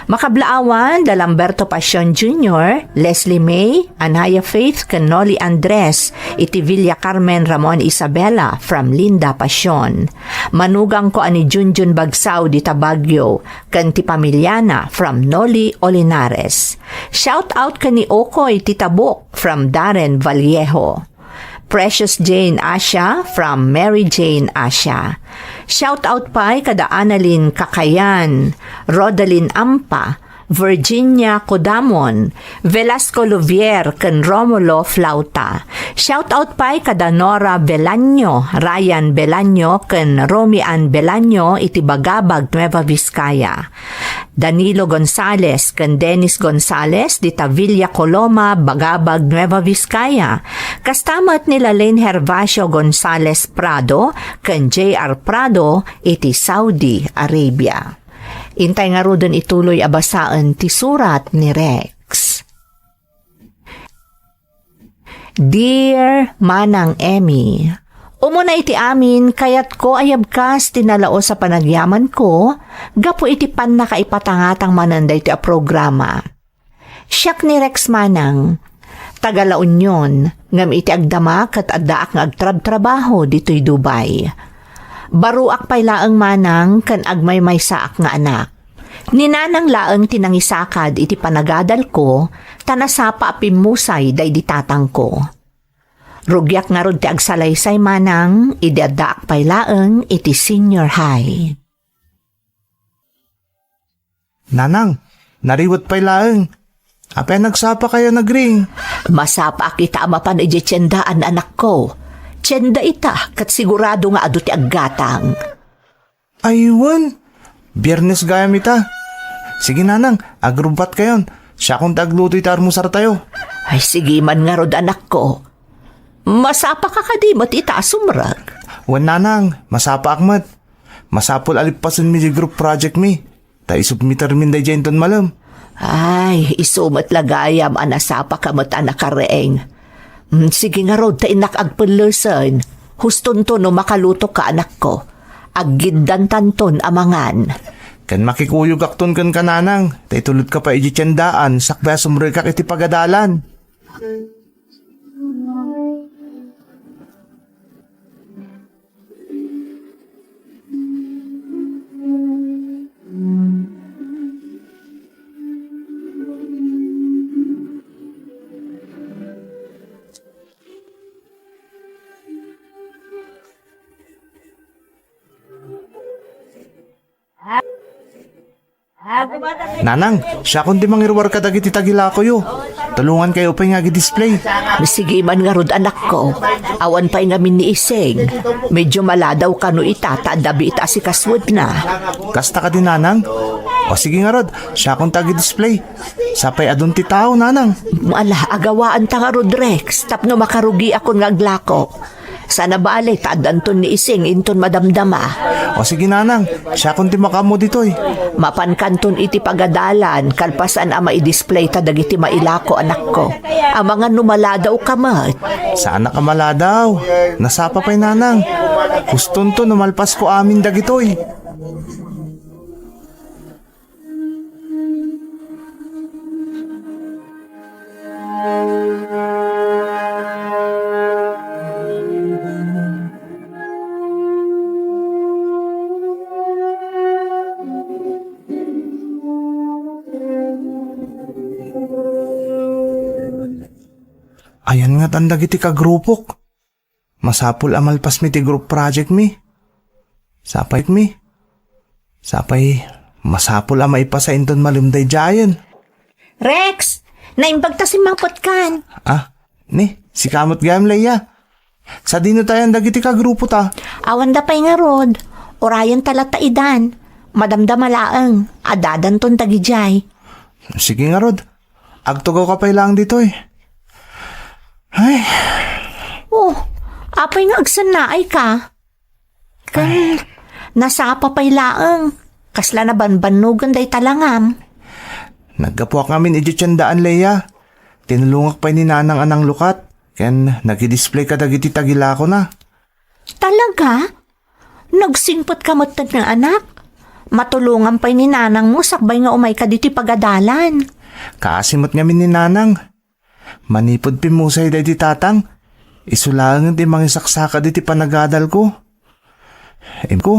Makablaawan da Lamberto Pasion Junior, Leslie May, Anaya Faith, ken Noli Andres iti Villa Carmen Ramon Isabela from Linda Pasion. Manugangko a ni Junjun Bagsao dita Baguio, ken ti pamiliana from Noli Olinares. Shout out ken ni Okoy ti Tabuk from Darren Vallejo. Precious Jane Asia from Mary Jane Asia. Shout out pay kada Annalyn Kakayan, Rodalyn Ampa, Virginia Codamon, Velasco Luvier, ken Romulo Flauta. Shout out pay kada Nora Belaño, Ryan Belaño, ken Romy Ann Belaño iti Bagabag, Nueva Vizcaya. Danilo Gonzales ken Dennis Gonzales dita Villa Coloma, Bagabag, Nueva Vizcaya. Kasta met ni Lalaine Hervacio Gonzales Prado ken J R Prado iti Saudi Arabia. Intay ngaruden ituloy a basaen ti surat ni Rex. Dear Manang Emmy, umuna iti amin, kayatko a yabkas ti nalaus a panagyamanko gapu iti pannakaipatangatang manen daytoy a programa. Siak ni Rex Manang, taga La Union, ngem iti agdama ket addaak nga agtrabtrabaho ditoy Dubai. Baruak pay laeng manang ken agmaymaysaak nga anak. Ni nanang laeng ti nangisakad iti panagadalko, ta nasapa a pimmusay daydi tatangko. Rugiak ngarud ti agsalaysay, manang, idi addaak pay laeng iti senior high. Nanang, nariwet pay laeng. Apay a nagsapakayo nagring? Masapaak ita a mapan idiay tiendaan, anakko. Tienda ita, ket sigurado nga adu ti aggatang. Ay, wen. Biernes gayam ita. Sige, nanang, agrubbatkayon. Siakon ti agluto iti almusartayo. Ay, sige man ngarud, anakko. Masapaka kadi met ita a sumrek? Wen, nanang, masapaak met. Masapul a lippasenmi ti group project mi. Ta isubmitermin daydiay inton malem. Ay, isu met la gayam a nasapaka met a nakareng. Mm, sige ngarud, ta innak agpellesen. Hustonto no makalutoka, anakko. Aggiddantanton a mangan. Ken makikuyogakton kenka, nanang, ta itulotka pay idiay tiendaan sakbay a sumrekak iti pagadalan. Nanang, siakon ti mangiruar kadagiti tagilakoyo. Tulongankayo pay nga agi-display. Sige man ngarud, anakko. Awan pay ngamin ni Ising. Medyo maladaw kano ita ta adda biit a asikasuenna. Kasta kadi, nanang? O sige ngarud, siakon ti agi-display. Sapay adun ti tao, nanang. Ala, agawaanta ngarud, Rex, tapno makarugiakon nga aglako. Saan a bale, ta addanton ni Ising inton madamdama. O sige, nanang, siakon ti makaammo ditoy. Mapankanton iti pagadalan, kalpasan a maidisplay ta dagiti mailako, anakko. Amangan no maladawka met. Saanak a maladaw. Nasapa pay, nanang. Hustonto no malpasko amin dagitoy. Ayan ngatan dagiti kagrupok. Masapul a malpasmi ti group project mi. Sapay mi. Sapay, masapul a maipasa inton malem daydiayen. Rex, naimbag ta simmangpetkan. Ah, ni, sika met gayam, Leia. Sadino tayan dagiti kagrupo ta? Awanda pay ngarud. Urayen ta latta idan. Madamdama laeng. Addadanton dagidiay. Sige ngarud. Agtugawka pay laeng ditoy. Ay. Oh, apay nga agsannaayka? Ken, ay, nasapa pay laeng. Kasla nabanbannogen dayta langam. Naggapuak ngamin idiay tiendaan, Leia. Tinulongak pay ni Nanang a nanglukat, ken nagidisplay kadagiti tagilakona. Talaga? Nagsingpetka metten nga anak? Matulongam pay ni nanangmo sakbay nga umayka ditoy pagadalan. Kaasi met ngamin ni Nanang. Manipud pimmusay daydi tatang, isu laengen ti mangisaksaka ditoy panagadalko. Imko,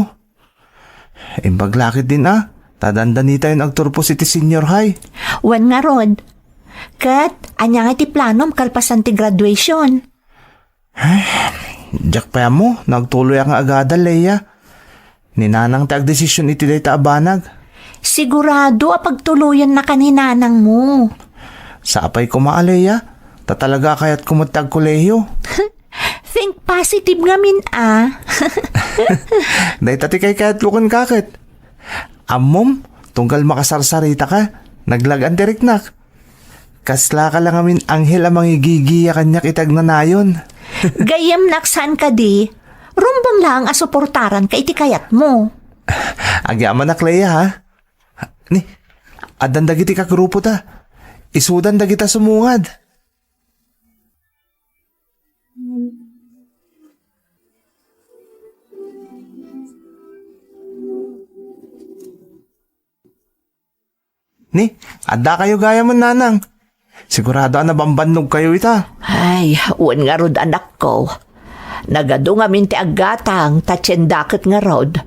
imbag la ketdin a, ta dandanitayon agturpos iti senior high. Wen ngarud. Ket, ania nga ti planom kalpasan ti graduation? Ay, diak pay ammo no agtuloyak nga agadal, Leia. Ni Nanang ti agdesisyon iti dayta a banag. Sigurado a pagtuloyannaka ni nanangmo. Sapay koma a, Leia, ta talaga a kayatko met ti agkolehiyo. Think positive ngamin a. Dayta ti kaykayatko kenka ket. Ammom, tunggal makasarsaritaka, naglag-an ti riknak. Kaslaka la ngamin anghel a mangigigiya kaniak iti agnanayon. Gayyemnak saan kadi, rumbeng laeng a suportaranka iti kayatmo. Agyamanak, Leia, ha? Ni, addan dagiti kagrupo ta. Isudan dagita sumungad. Ni, addakayo gayamen, Nanang. Sigurado a nabambannogkayo ita. Ay, wen ngarud, anakko. Nagadu ngamin ti aggatang, ta tienda ket ngarud.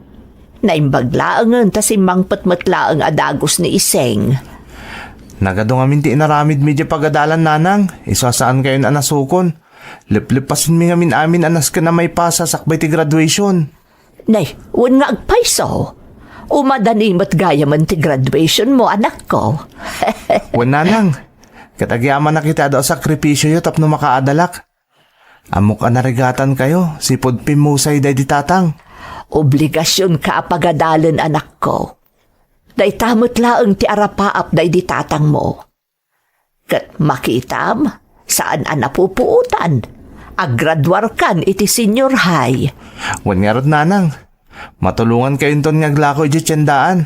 Naimbag laengen ta simmangpet met laeng a dagus ni Iseng. Nagadu ngamin ti inaramidmi idiay pagadalan, Nanang. Isu a saankayon a nasukon. Lepleppasenmi ngamin amin a nasken a maipasa sakbay ti graduation. Nay, wen nga agpayso. Umadani met gayamen ti graduation mo, anakko. Wen, nanang, ket agyamanak iti adu a sakripisioyo tapno makaadalak. Ammok a narigatankayo, sipud pimmusay daydi tatang. Obligasionka a pagadalen, anakko. Dayta met laeng ti arapaap daydi tatangmo. Ket makitam, saan a napupuotan. Aggraduarkan iti senior high. Wen ngarud, nanang, matulongankayonton nga aglako idiay tiendaan.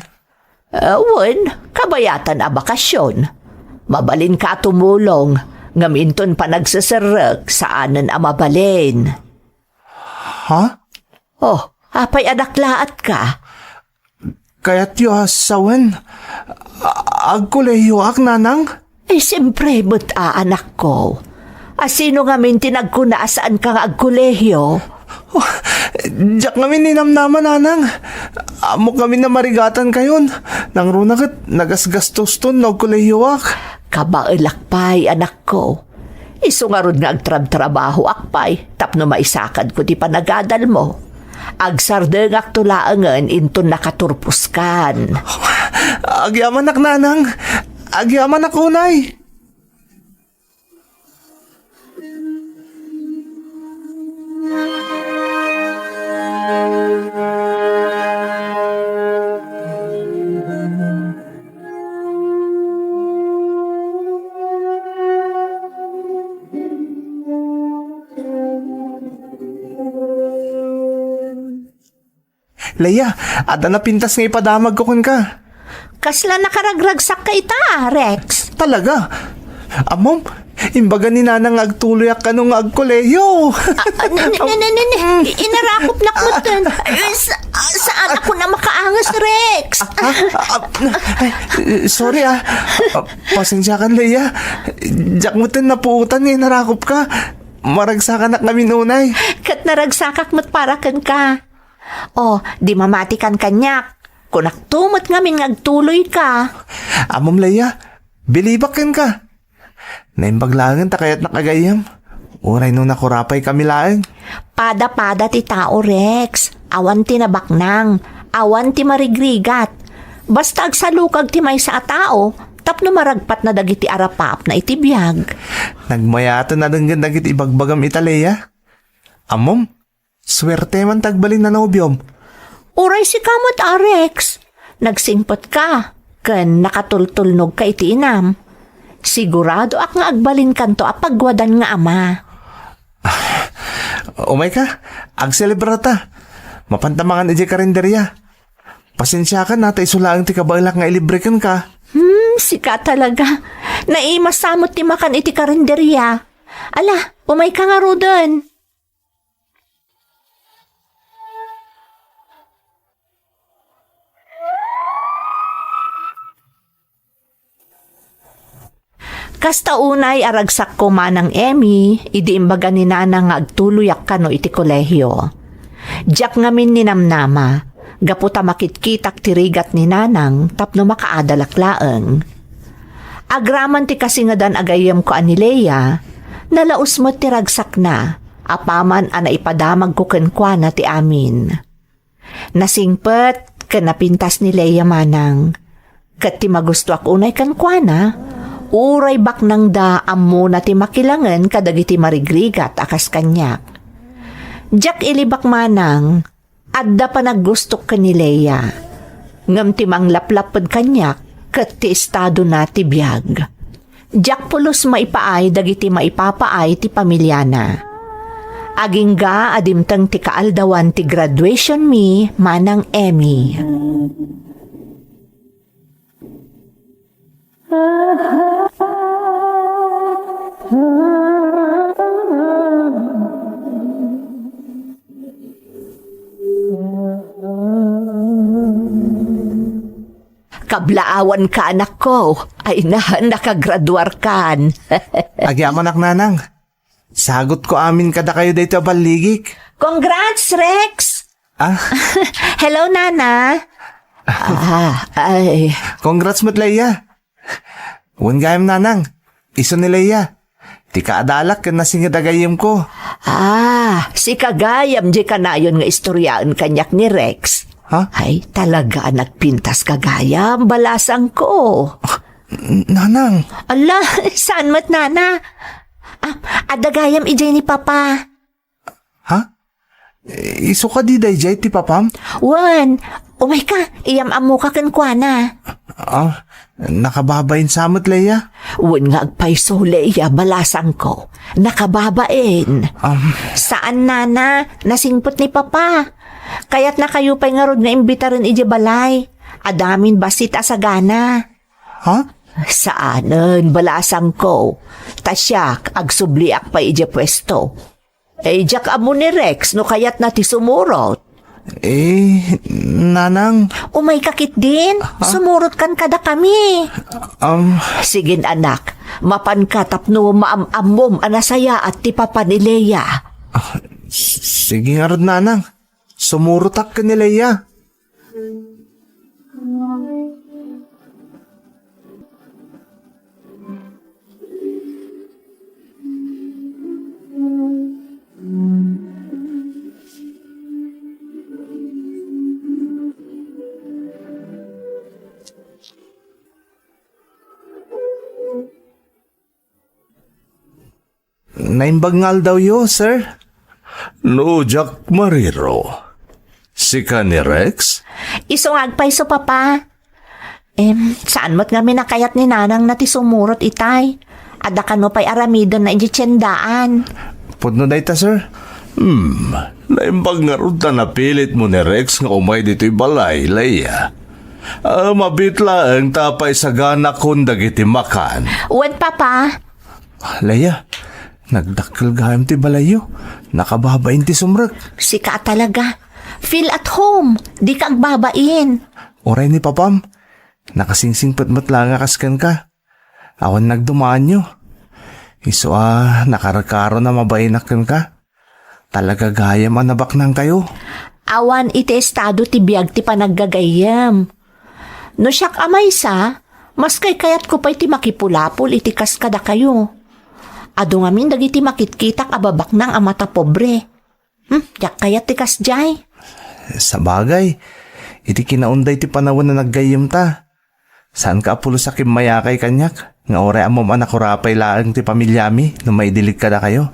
Ah, wen, kabayatan a bakasion. Mabalinka a tumulong, ngem inton panagseserrek, saanen a mabalin. Ha? Oh, apay a naklaatka? Kayatyo a sawen, a-, agkolehiyoak, nanang? Eh, siempre met a, anakko. A sino ngamin ti nagkuna a saanka nga agkolehiyo? Oh, diak ngamin ninamnama, nanang. Ammok ngamin a marigatankayon. Nangruna ket nagasgastuston no agkolehiyoak. Kabaelak pay, anakko. Isu ngarud nga agtrabtrabahoak pay tapno maisakadko ti panagadalmo. Agsardengakto laengen inton nakaturposkan. Agyamanak, nanang. Agyamanak unay. Leia, adda napintas nga ipadamagko kenka. Kasla nakaragragsakka ita, Rex? Talaga? Ammom, imbaga ni Nanang nga agtuloyak kano nga agkolehiyo. Ah, ah, ne, ne, ne, ne, ne, ne. I-, inarakopnak metten. Ay, sa-, ah, saan ako na makaangas, Rex? Ah, ah, ah, ay, sorry, ah. Ah, pasensiakan, Leia. Diak metten napuotan nga inarakopka. Maragsakanak ngamin unay. Ket naragsakak met para kenka. Oh, di mamatikan kaniak. Kunakto met ngamin nga agtuloyka. Ammom, Leia, bilibak kenka. Naimbag laengen ta kayatnak agayyem. Uray no nakurapaykami laeng. Pada-pada ti tao, Rex. Awan ti nabaknang. Awan ti marigrigat. Basta agsalukag ti maysa a tao tapno maragpatna dagiti arapaapna iti biag. Nagmayaten a denggen dagiti ibagbagam ita, Leia. Ammom, suerte man ti agbalin a nobiom. Uray sika met, Rex. Nagsingpetka ken nakatultulnogka iti inam. Siguradoak nga agbalinkanto a pagwadan nga ama. Umayka, agselebrarta. Mapanta mangan idiay karinderia. Pasensiakan a ta isu laeng ti kabaelak nga ilibre kenka. Hmm, sika talaga. Naimas sa met ti makan iti karinderia. Ala, umayka ngaruden. Kasta unay a ragsakko, Manang Emmy, idi imbaga ni Nanang nga agtuloyak kano iti kolehio. Diak ngamin ninamnama, gapu ta makitkitak ti rigat ni Nanang tapno makaadalak laeng. Agraman ti kasingedan a gayyemko a ni Lea, nalaus met ti ragsakna, apaman a naipadamagko kenkuana ti amin. Nasingpet ken napintas ni Lea, Manang. Ket ti magustoak unay kenkuana, uray baknangda, ammona ti makilangen kadagiti marigrigat a kas kaniak. Diak ilibak, Manang, adda panaggustok ken ni Lea. Ngem ti manglaplapped kaniak ket ti estadona ti biag. Diak pulos maipaay dagiti maipapaay ti pamiliana. Agingga a dimteng ti kaaldawan ti graduation mi, Manang Emmy. Kablaawanka, anakko. Ay na, nakagraduarkan. Agyamanak, Nanang. Sagutko amin kadakayo daytoy a balligik. Congrats, Rex! Ah? Hello, Nana. Ah, ay. Congrats met, Lea. Wen gayam, Nanang. Isu ni Lea. Ti kaadalak ken nasinged a gayyemko. Ah, sika gayam diay kanayon nga istoryaen kaniak ni Rex. Ha? Ay, talaga a nagpintas ka gayam, balasangko. N-, Nanang. Ala, saan met, Nana? Ah, adda gayam idiay ni Papa. Ha? Isu kadi daydiay ti papam? Wen, umayka, iyam-ammoka kenkuana. Ah, nakababain sa met, Leia? Wen nga agpayso, Leia, balasangko. Nakababain. Um, Saan, Nana, nasingpet ni Papa. Kayatnakayo pay ngarud nga imbitaren idiay balay. Adda ngamin bassit a sagana. Ha? Saanen, balasangko. Ta siak, agsubliak pay idiay puesto. Eh, diak ammo ni Rex no kayatna ti sumurot. Eh, Nanang. Umayka ketdin, sumurotkan kadakami. Um, Sige, anak, mapanka tapno maam-ammom a nasayaat ti papa ni Leia. Ah, s-, sige ngarud, Nanang. Sumurotak ken ni Leia. Naimbag nga aldawyo, sir. No, Jack Mariro. Sika ni Rex? Isu nga agpayso, Papa. Em, saan met ngamin a kayat ni Nanang na ti sumurot itay? Adda kano pay aramidenna idiay tiendaan. Pudno dayta, sir. Hmm, naimbag ngarud ta napilit mo ni Rex nga umay ditoy balay, Leia. Ah, mabit laeng ta paisaganakon dagiti makan. Wen, Papa. Leia, nagdakkel gayam ti balayyo. Nakababain ti sumrek. Sika talaga. Feel at home. Dika agbabain. Uray ni papam. Nakasingsingpet met laeng a kas kenka. Awan nagdumaanyo. Isu a nakarkarona mabainak kenka. Talaga gayam a nabaknangkayo. Awan iti estado ti biag ti panaggagayyem. No siak a maysa, mas kaykayatko pay ti makipulapol iti kas kadakayo. Adu ngamin dagiti makitkitak a babaknang a matapobre. Hmm, diak kayat ti kasdiay. Sabagay, iti kinaunday ti panawen a naggayyemta. Saanka a pulos a kimmayakay kaniak, nga uray ammom a nakurapay laeng ti pamiliami no maidilig kadakayo?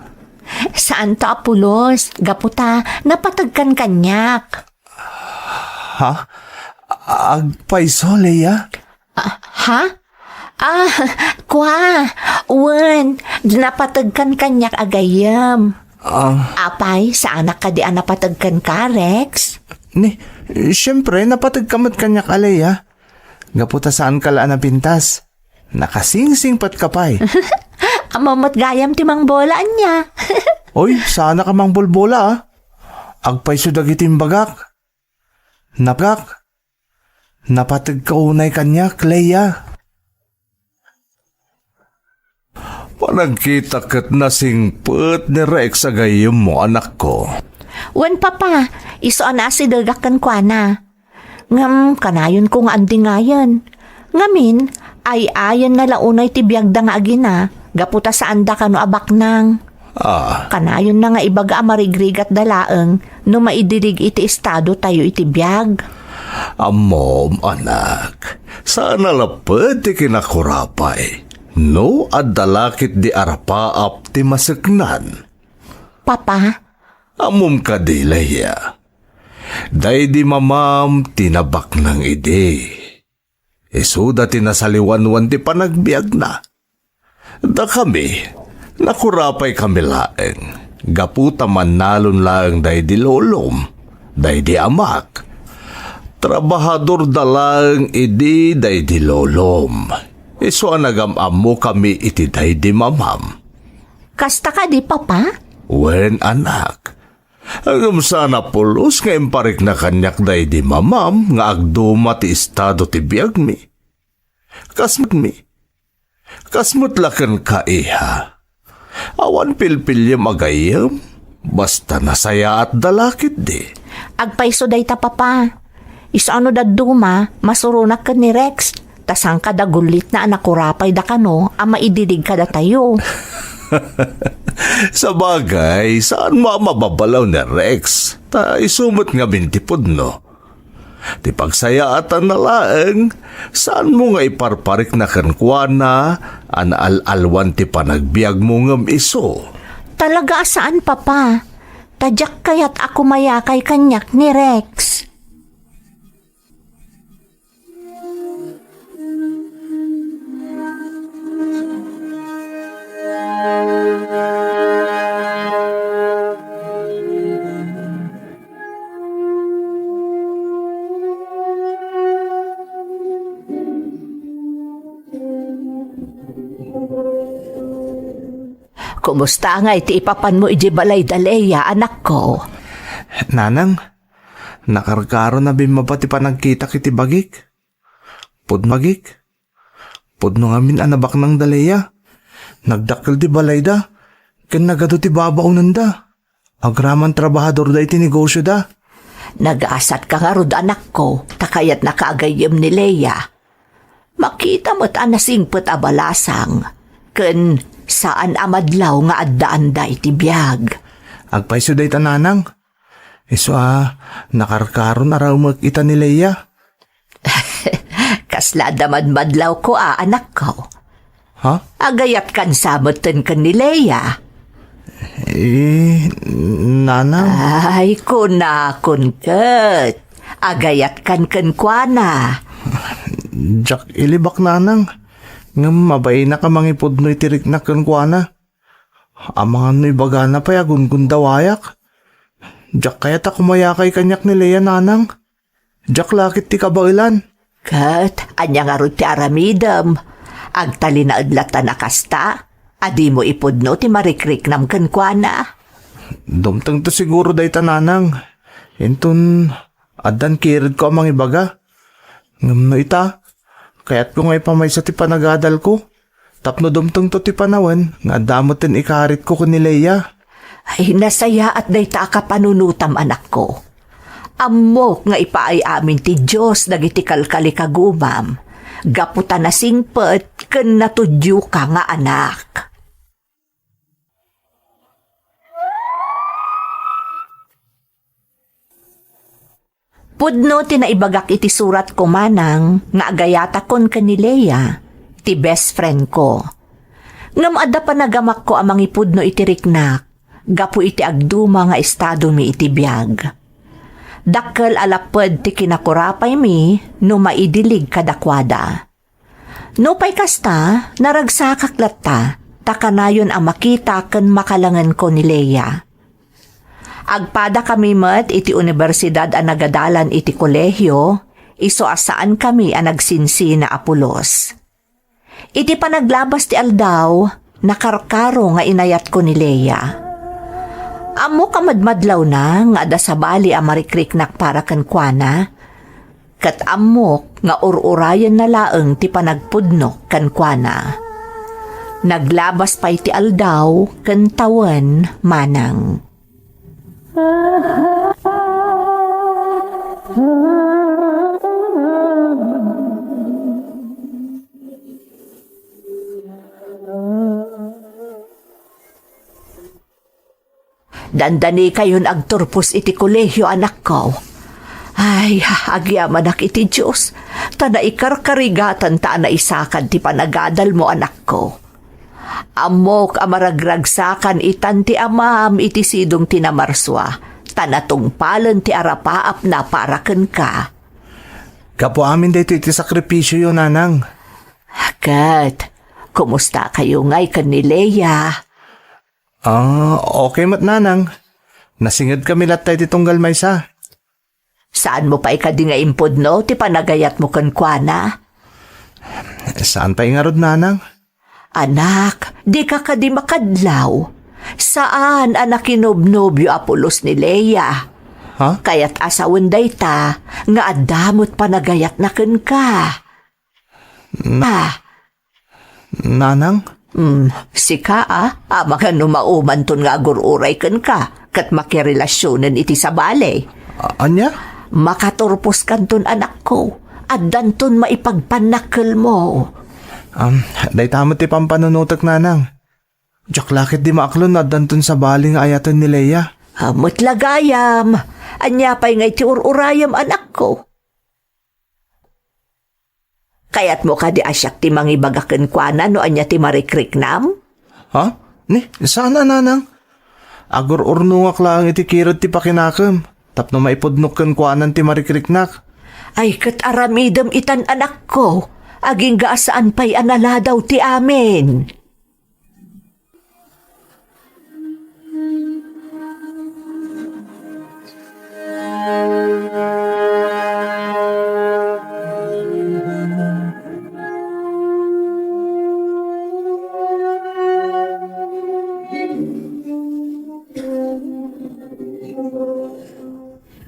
Saanto a pulos, gapu ta napateg kan kaniak. Ha? Agpayso, Leia? Ah, ha? Ah, kua, wen, napateg kan kaniak a gayyem. Ah. Apay, saanak kadi a napateg kenka, Rex? Ni, siempre, napateg ka met kaniak a Leia. Gapu ta saanka la a napintas. Nakasingsingpet ka pay. Ammom met gayam ti mangbola ania. Oy, saanak a mangbolbola, ah. Agpayso dagiti imbagak. Napagak. Napateg ka unay kaniak, Leia. Panagkitak ket nasingpet ni Rex a gayyemmo, anakko. Wen, Papa, isu a naasidegak kenkuana. Ngem kanayonko nga andingayen. Ngamin, ay-ayenna la unay ti biagda nga agina, gapu ta saanda kano a baknang. Ah. Kanayonna nga ibaga a marigrigatda laeng no maidirig iti estado tayo iti biag. Ammom, anak, saan a lapped ti kinakurapay no adda la ketdi arapaap ti maseknan. Papa? Ammom kadi, Leia? Daydi mamam ti nabaknang idi. Isuda ti nasaliwanwan ti panagbiagna. Dakami, nakurapaykami laeng, gapu ta mannalon laeng daydi lolom, daydi amak. Trabahadorda laeng idi daydi lolom. Isu a nagam-ammokami iti daydi mamam. Kasta kadi, Papa? Wen, anak. Ngem saan a pulos nga imparikna kaniak daydi mamam nga agduma ti estado ti biagmi. Kas met mi. Kas met la kenka, iha. Awan pilpiliem a gayyem, basta nasayaatda la ketdi. Agpayso dayta, Papa. Isu a no dadduma, masuronak ken ni Rex, ta saan kada gullitna a nakurapayda kano a maidirig kadatayo. Sabagay, saanmo a mababalaw ni Rex, ta isu met ngamin ti pudno. Ti pagsayaatanna laeng, saanmo nga iparparikna kenkuana a naal-alwan ti panagbiagmo ngem isu. Talaga a saan, Papa. Ta diak kayat a kumayakay kaniak ni Rex. Kumusta ngay ti ipapanmo idiay balay da Lea, anakko? Nanang, nakarkaron a bimmaba ti panagkitak iti bagik. Pudno bagik. Pudno ngamin a nabaknang da Lea. Nagdakkel ti balayda, ken nagadu ti babaonenda. Agraman trabahadorda iti negosioda. Nagasatka ngarud, anakko, ta kayatnaka a gayyem ni Lea. Makita met a nasingpet a balasang, ken saan a madlaw nga addaanda iti biag. Agpayso dayta, nanang. Isu a nakarkaron a raemek ita ni Lea. Kasla adda madmadlawko a, anakko. Ha? Agayatkan sa metten ken ni Lea. Eh, nanang. Ay, kunakon ket. Agayatkan kenkuana. Diak ilibak, nanang. Ngem mabainak a mangipudno iti riknak kenkuana. Amangan no ibagana pay a gungundawayak. Diak kayat a kumayakay kaniak ni Lea, nanang. Diak la ket ti kabaelan. Ket ania ngarud ti aramidem? Agtalinaed latta a kasta, a dimo ipudno ti marikriknam kenkuana. Dumtengto siguro dayta, nanang. Inton addan kiredko a mangibaga. Ngem no ita, kayatko nga ipamaysa ti panagadalko. Tapno dumtengto ti panawen nga adda metten ikaritko ken ni Lea. Ay, nasayaat dayta a kapanunotam, anakko. Ammok nga ipaay amin ti Dios dagiti kalkalikagumam, gapu ta nasingpet ken natudioka nga anak. Pudno ti naibagak iti suratko, manang, nga agayatakon ken ni Lea, ti best friend ko. Ngem adda panagamakko a mangipudno iti riknak gapu iti agduma nga estadomi iti biag. Dakkel a lapped ti kinakurapaymi no maidilig kadakuada. Nupay kasta, naragsakak latta, ta kanayon a makita ken makalangenko ni Lea. Agpadakami met iti universidad a nagadalan iti kolehio, isu a saankami a nagsinsina a pulos. Iti panaglabas ti aldaw, nakarkaro nga inayatko ni Lea. Ammok a madmadlawna nga adda sabali a marikriknak para kenkuana, ket ammok nga ur-urayenna laeng ti panagpudnok kenkuana. Naglabas pay ti aldaw ken tawen, manang. Dandanikayon agturpos iti kolehio, anakko. Ay, agyamanak iti Dios, ta naikarkarigatanta a naisakad ti panagadalmo, anakko. Ammok a maragragsakan itan ti amam iti sidong ti namarsua, ta natungpalen ti arapaapna para kenka. Gapu amin daytoy iti sakripisioyo, nanang. Ket, kumusta kayo ngay ken ni Lea? Ah, okay met, nanang. Nasingedkami latta iti tunggal maysa. Saanmo pay kadi nga impudno ti panagayatmo kenkuana? Saan pay ngarud, nanang. Anak, dika kadi makadlaw. Saan a nakinobnobio a pulos ni Lea. Ha? Kayat a sawen dayta nga adda met panagayatna kenka. Na- Ah, Nanang? Hmm, sika a, amangan no maumanton nga agur-uray kenka, ket makirelasionen iti sabali. A-, ania? Makaturpos kanton, anakko. Addanton maipagpannakkelmo. Um, dayta met ti pampanunotek, nanang. Diak la ketdi maaklon no addanton sabali nga ayaten ni Leia. Ah, met la gayam. Ania pay ngay ti ur-urayem, anakko? Kayatmo kadi a siak ti mangibaga kenkuana no ania ti marikriknam? Ha? Ni, saan a, nanang? Agur-urnongak laeng iti kirad ti pakinakem tapno maipudnok kenkuanan ti marikriknak. Ay, ket aramidem itan, anakko, agingga a saan pay a naladaw ti amin.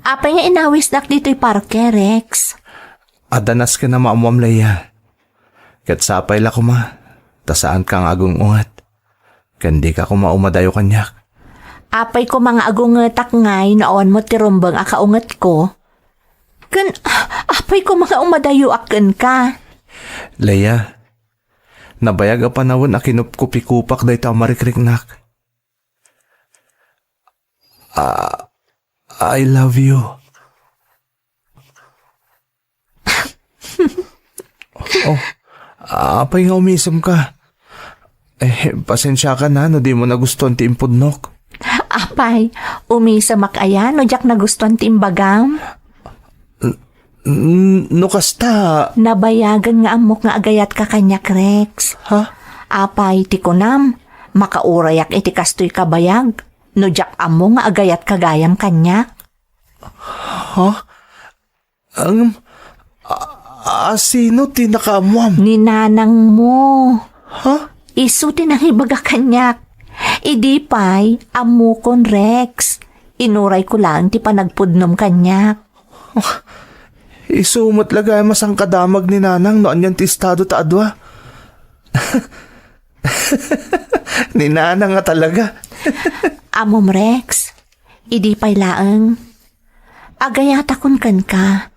Apay nga inawisnak ditoy parke, Rex? Adda nasken a maammoam, Leia. Ket sapay la koma, ta saanka nga agung-unget, ken dika koma umadayo kaniak. Apay koma nga agungetak ngay no awan met ti rumbeng a kaungetko? Ken apay koma nga umadayoak kenka? Leia, nabayag a panawen a kinupkupikupak dayta a marikriknak. Ah, I love you. Oh, apay nga umisemka? Eh, pasensiakan na no dimo nagustuan ti impudnok. Apay, umisemak aya no diak nagustuan ti imbagam? N-, no kasta. Nabayagen nga ammok nga agayatka kaniak, Rex. Ha? Apay, ti kunam, makaurayak iti kastoy kabayag no diak ammo nga agayatka gayam kaniak? Ha? Ang, a, a, sino ti nakaammoam? Ni nanangmo. Ha? Isu ti nangibaga kaniak. Idi pay, ammokon, Rex. Inurayko laeng ti panagpudnom kaniak. Isu met la gayam a sangkadamag ni nanang no anian ti estado ta adua. Ni nanang a talaga. Ammom, Rex, idi pay laeng, agayatakon kenka.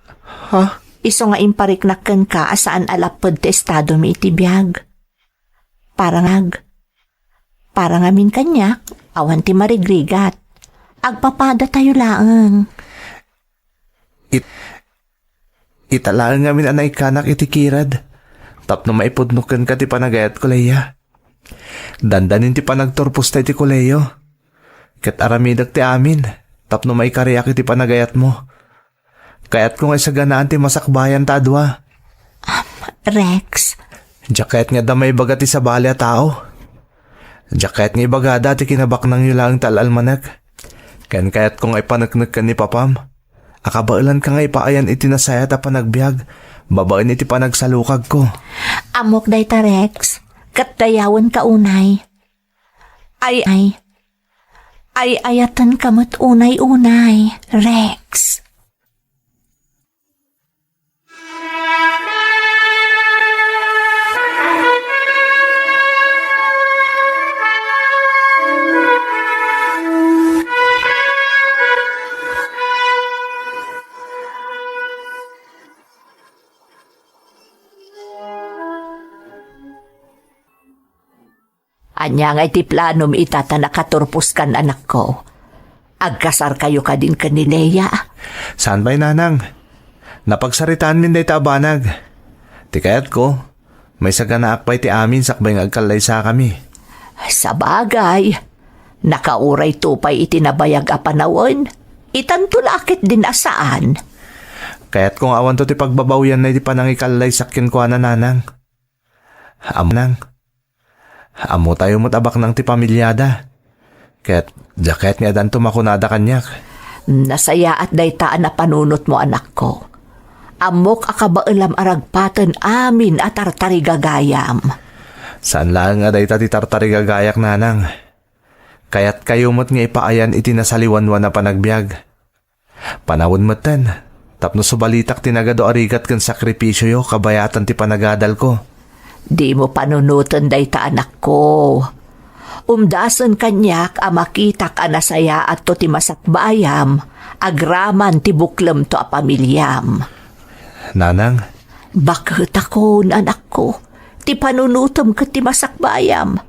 Ha? Isu nga impariknak kenka a saan a lapped ti estadomi iti biag. Para nga, para ngamin kaniak, awan ti marigrigat. Agpapadatayo laeng. It-, ita laeng ngamin a naikkanak iti kirad tapno maipudno kenka ti panagayatko, Leia. Dandanin ti panagturposta iti kolehio, ket aramidek ti amin tapno maikariak iti panagayatmo. Kayatko nga isaganaan ti masakbayan ta a dua. Am, Rex. Diak kayat nga adda maibaga ti sabali a tao. Diak kayat nga ibagada ti kinabaknangyo laeng ta al-almanek. Ken kayatko nga ipaneknek ken ni papam a kabaelanka nga ipaayan iti nasayaat a panagbiag babaen iti panagsalukagko. Ammok dayta, Rex. Ket dayawenka unay. Ay, ay. Ay-ayatenka met unay-unay, Rex. Ania ngay ti planom ita ta nakaturposkan, anakko? Agkasarkayo kadin ken ni Lea? Saan pay, nanang. Napagsaritaanmin dayta a banag. Ti kayatko, maisaganaak pay ti amin sakbay nga agkallaysakami. Sabagay, nakaurayto pay iti nabayag a panawen. Itanto la a ketdin a saan. Kayatko nga awanto ti pagbabawianna iti panangikallaysakon kenkuana, nanang. Am-, nang. Ammotayo met a baknang ti pamiliada. Ket diak kayat nga addanto makunada kaniak. Nasayaat dayta a napanunotmo, anakko. Ammok a kabaelam a ragpaten amin a tartarigagayam. Saan laeng a dayta ti tartarigagayak, nanang. Kayatkayo met nga ipaayan iti nasaliwanwan a panagbiag. Panawen metten, tapno subalitak ti nagadu a rigat ken sakripisioyo kabayatan ti panagadalko. Dimo panunoten dayta, anakko. Umdasen kaniak a makitak a nasayaatto ti masakbaayam agraman ti buklemto a pamiliam. Nanang. Baketakon, anakko, ti panunotem ket ti masakbaayam.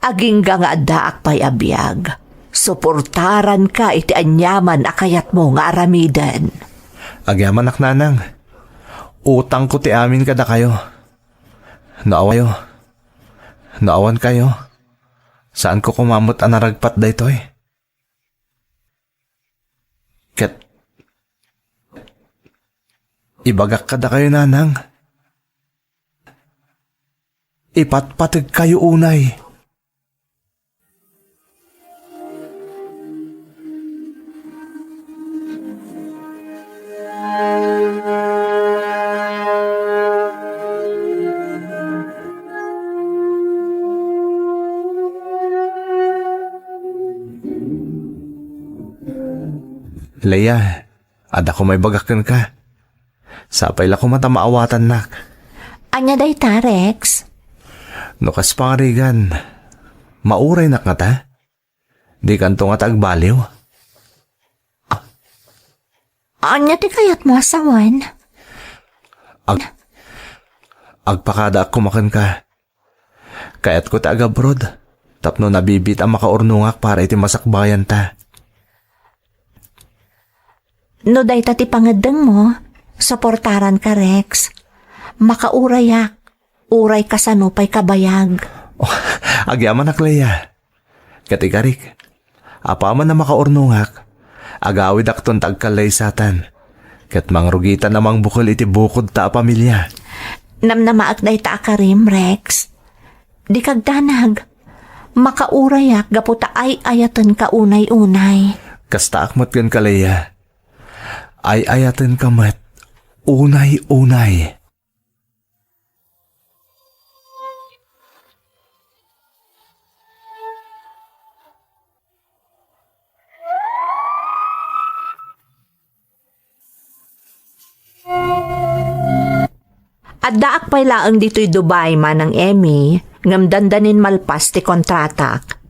Agingga nga addaak pay a biag, suportaranka iti aniaman a kayatmo nga aramiden. Agyamanak, nanang. Utangko ti amin kadakayo. No awayo, no awan kayo, saanko koma met a naragpat daytoy. Ket ibagak kadakayo, nanang, ipatpategkayo unay. Leia, adda koma ibagak kenka. Sapay la koma ta maawatannak. Ania dayta, Rex? No kas pangarigan, mauraynak ngata? Dikanto ngata agbaliw? Ania ti kayatmo a sawen? Ag-, agpakadaak koma kenka. Kayatko ti agabroad tapno nabibiit a makaurnongak para iti masakbayanta. No dayta ti pangeddengmo, suportaranka, Rex. Makaurayak, uray kasano pay kabayag. Oh, agyamanak, Leia. Ket ikarik, apaman a makaurnongak, agawidakton ta agkallaysatan, ket mangrugitan a mangbukel iti bukodta a pamilia. Namnamaek dayta a karim, Rex. Dika agdanag. Makaurayak gapu ta ay-ayatenka unay-unay. Kastaak met kenka, Leia. Ay-ayatenka met unay-unay. Addaak pay laeng ditoy Dubai, Manang Emmy, ngem dandanin malpas ti kontratak.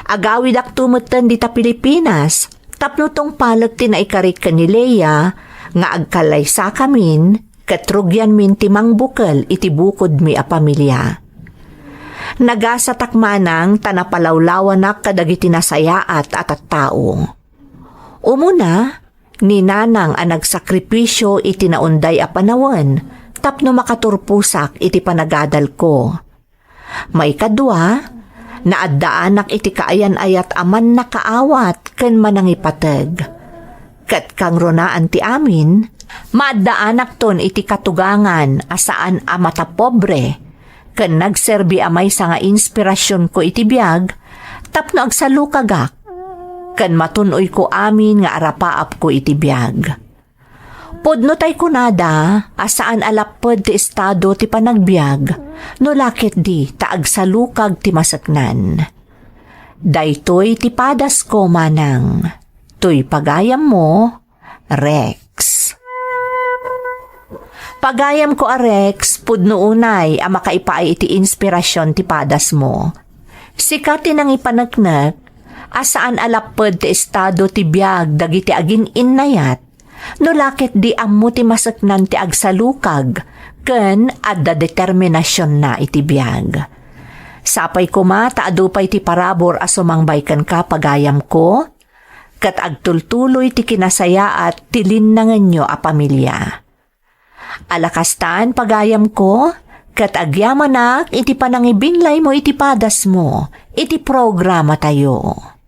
Agawidakto metten dita Pilipinas tapno tungpalek ti naikarik ken ni Leia nga agkallaysakamin ket rugianmin ti mangbukel iti bukodmi a pamilia. Nagasatak manang ta napalawlawanak kadagiti nasayaat a tattao. Umuna, ni nanang a nagsakripisio iti naunday a panawen tapno makaturposak iti panagadalko. Maikadua, naaddaanak iti kaayan-ayat a mannakaawat ken manangipateg. Ket kangrunaan ti amin, maaddaanakton iti katugangan a saan a matapobre, ken nagserbi a maysa nga inspirasionko iti biag tapno agsalukagak, ken matun-oyko amin nga arapaapko iti biag. Pudno tay kunada a saan a lapped ti estado ti panagbiag, no la ketdi ta agsalukag ti maseknan. Daytoy ti padasko, manang. Toy pagayammo, Rex. Pagayamko a Rex, pudno unay a makaipaay iti inspirasion ti padasmo. Sika ti nangipaneknek a saan a lapped ti estado ti biag dagiti agin-innayat, no la ketdi ammo ti maseknan ti agsalukag ken adda determinasionna iti biag. Sapay koma ta adu pay ti parabur a sumangbay kenka, pagayamko, ket agtultuloy ti kinasayaat ti linnangenyo a pamilia. Ala kastan, pagayamko, ket agyamanak iti panangibinglaymo iti padasmo iti programatayo.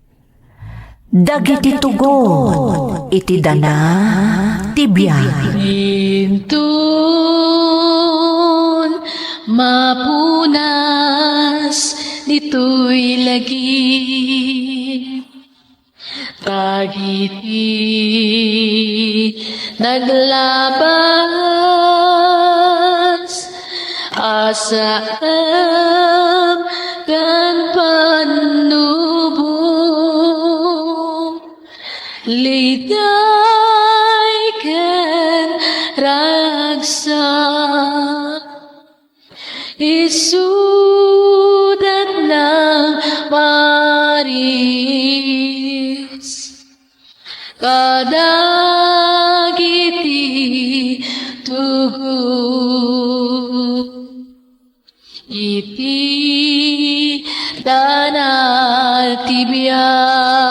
Dagiti tugon iti dana ti biag. Inton mapunas ditoy lagi, dagiti naglabas a saem ken pannubo, liday ken ragsak. Isudat nang maris kadagiti tugon iti biag.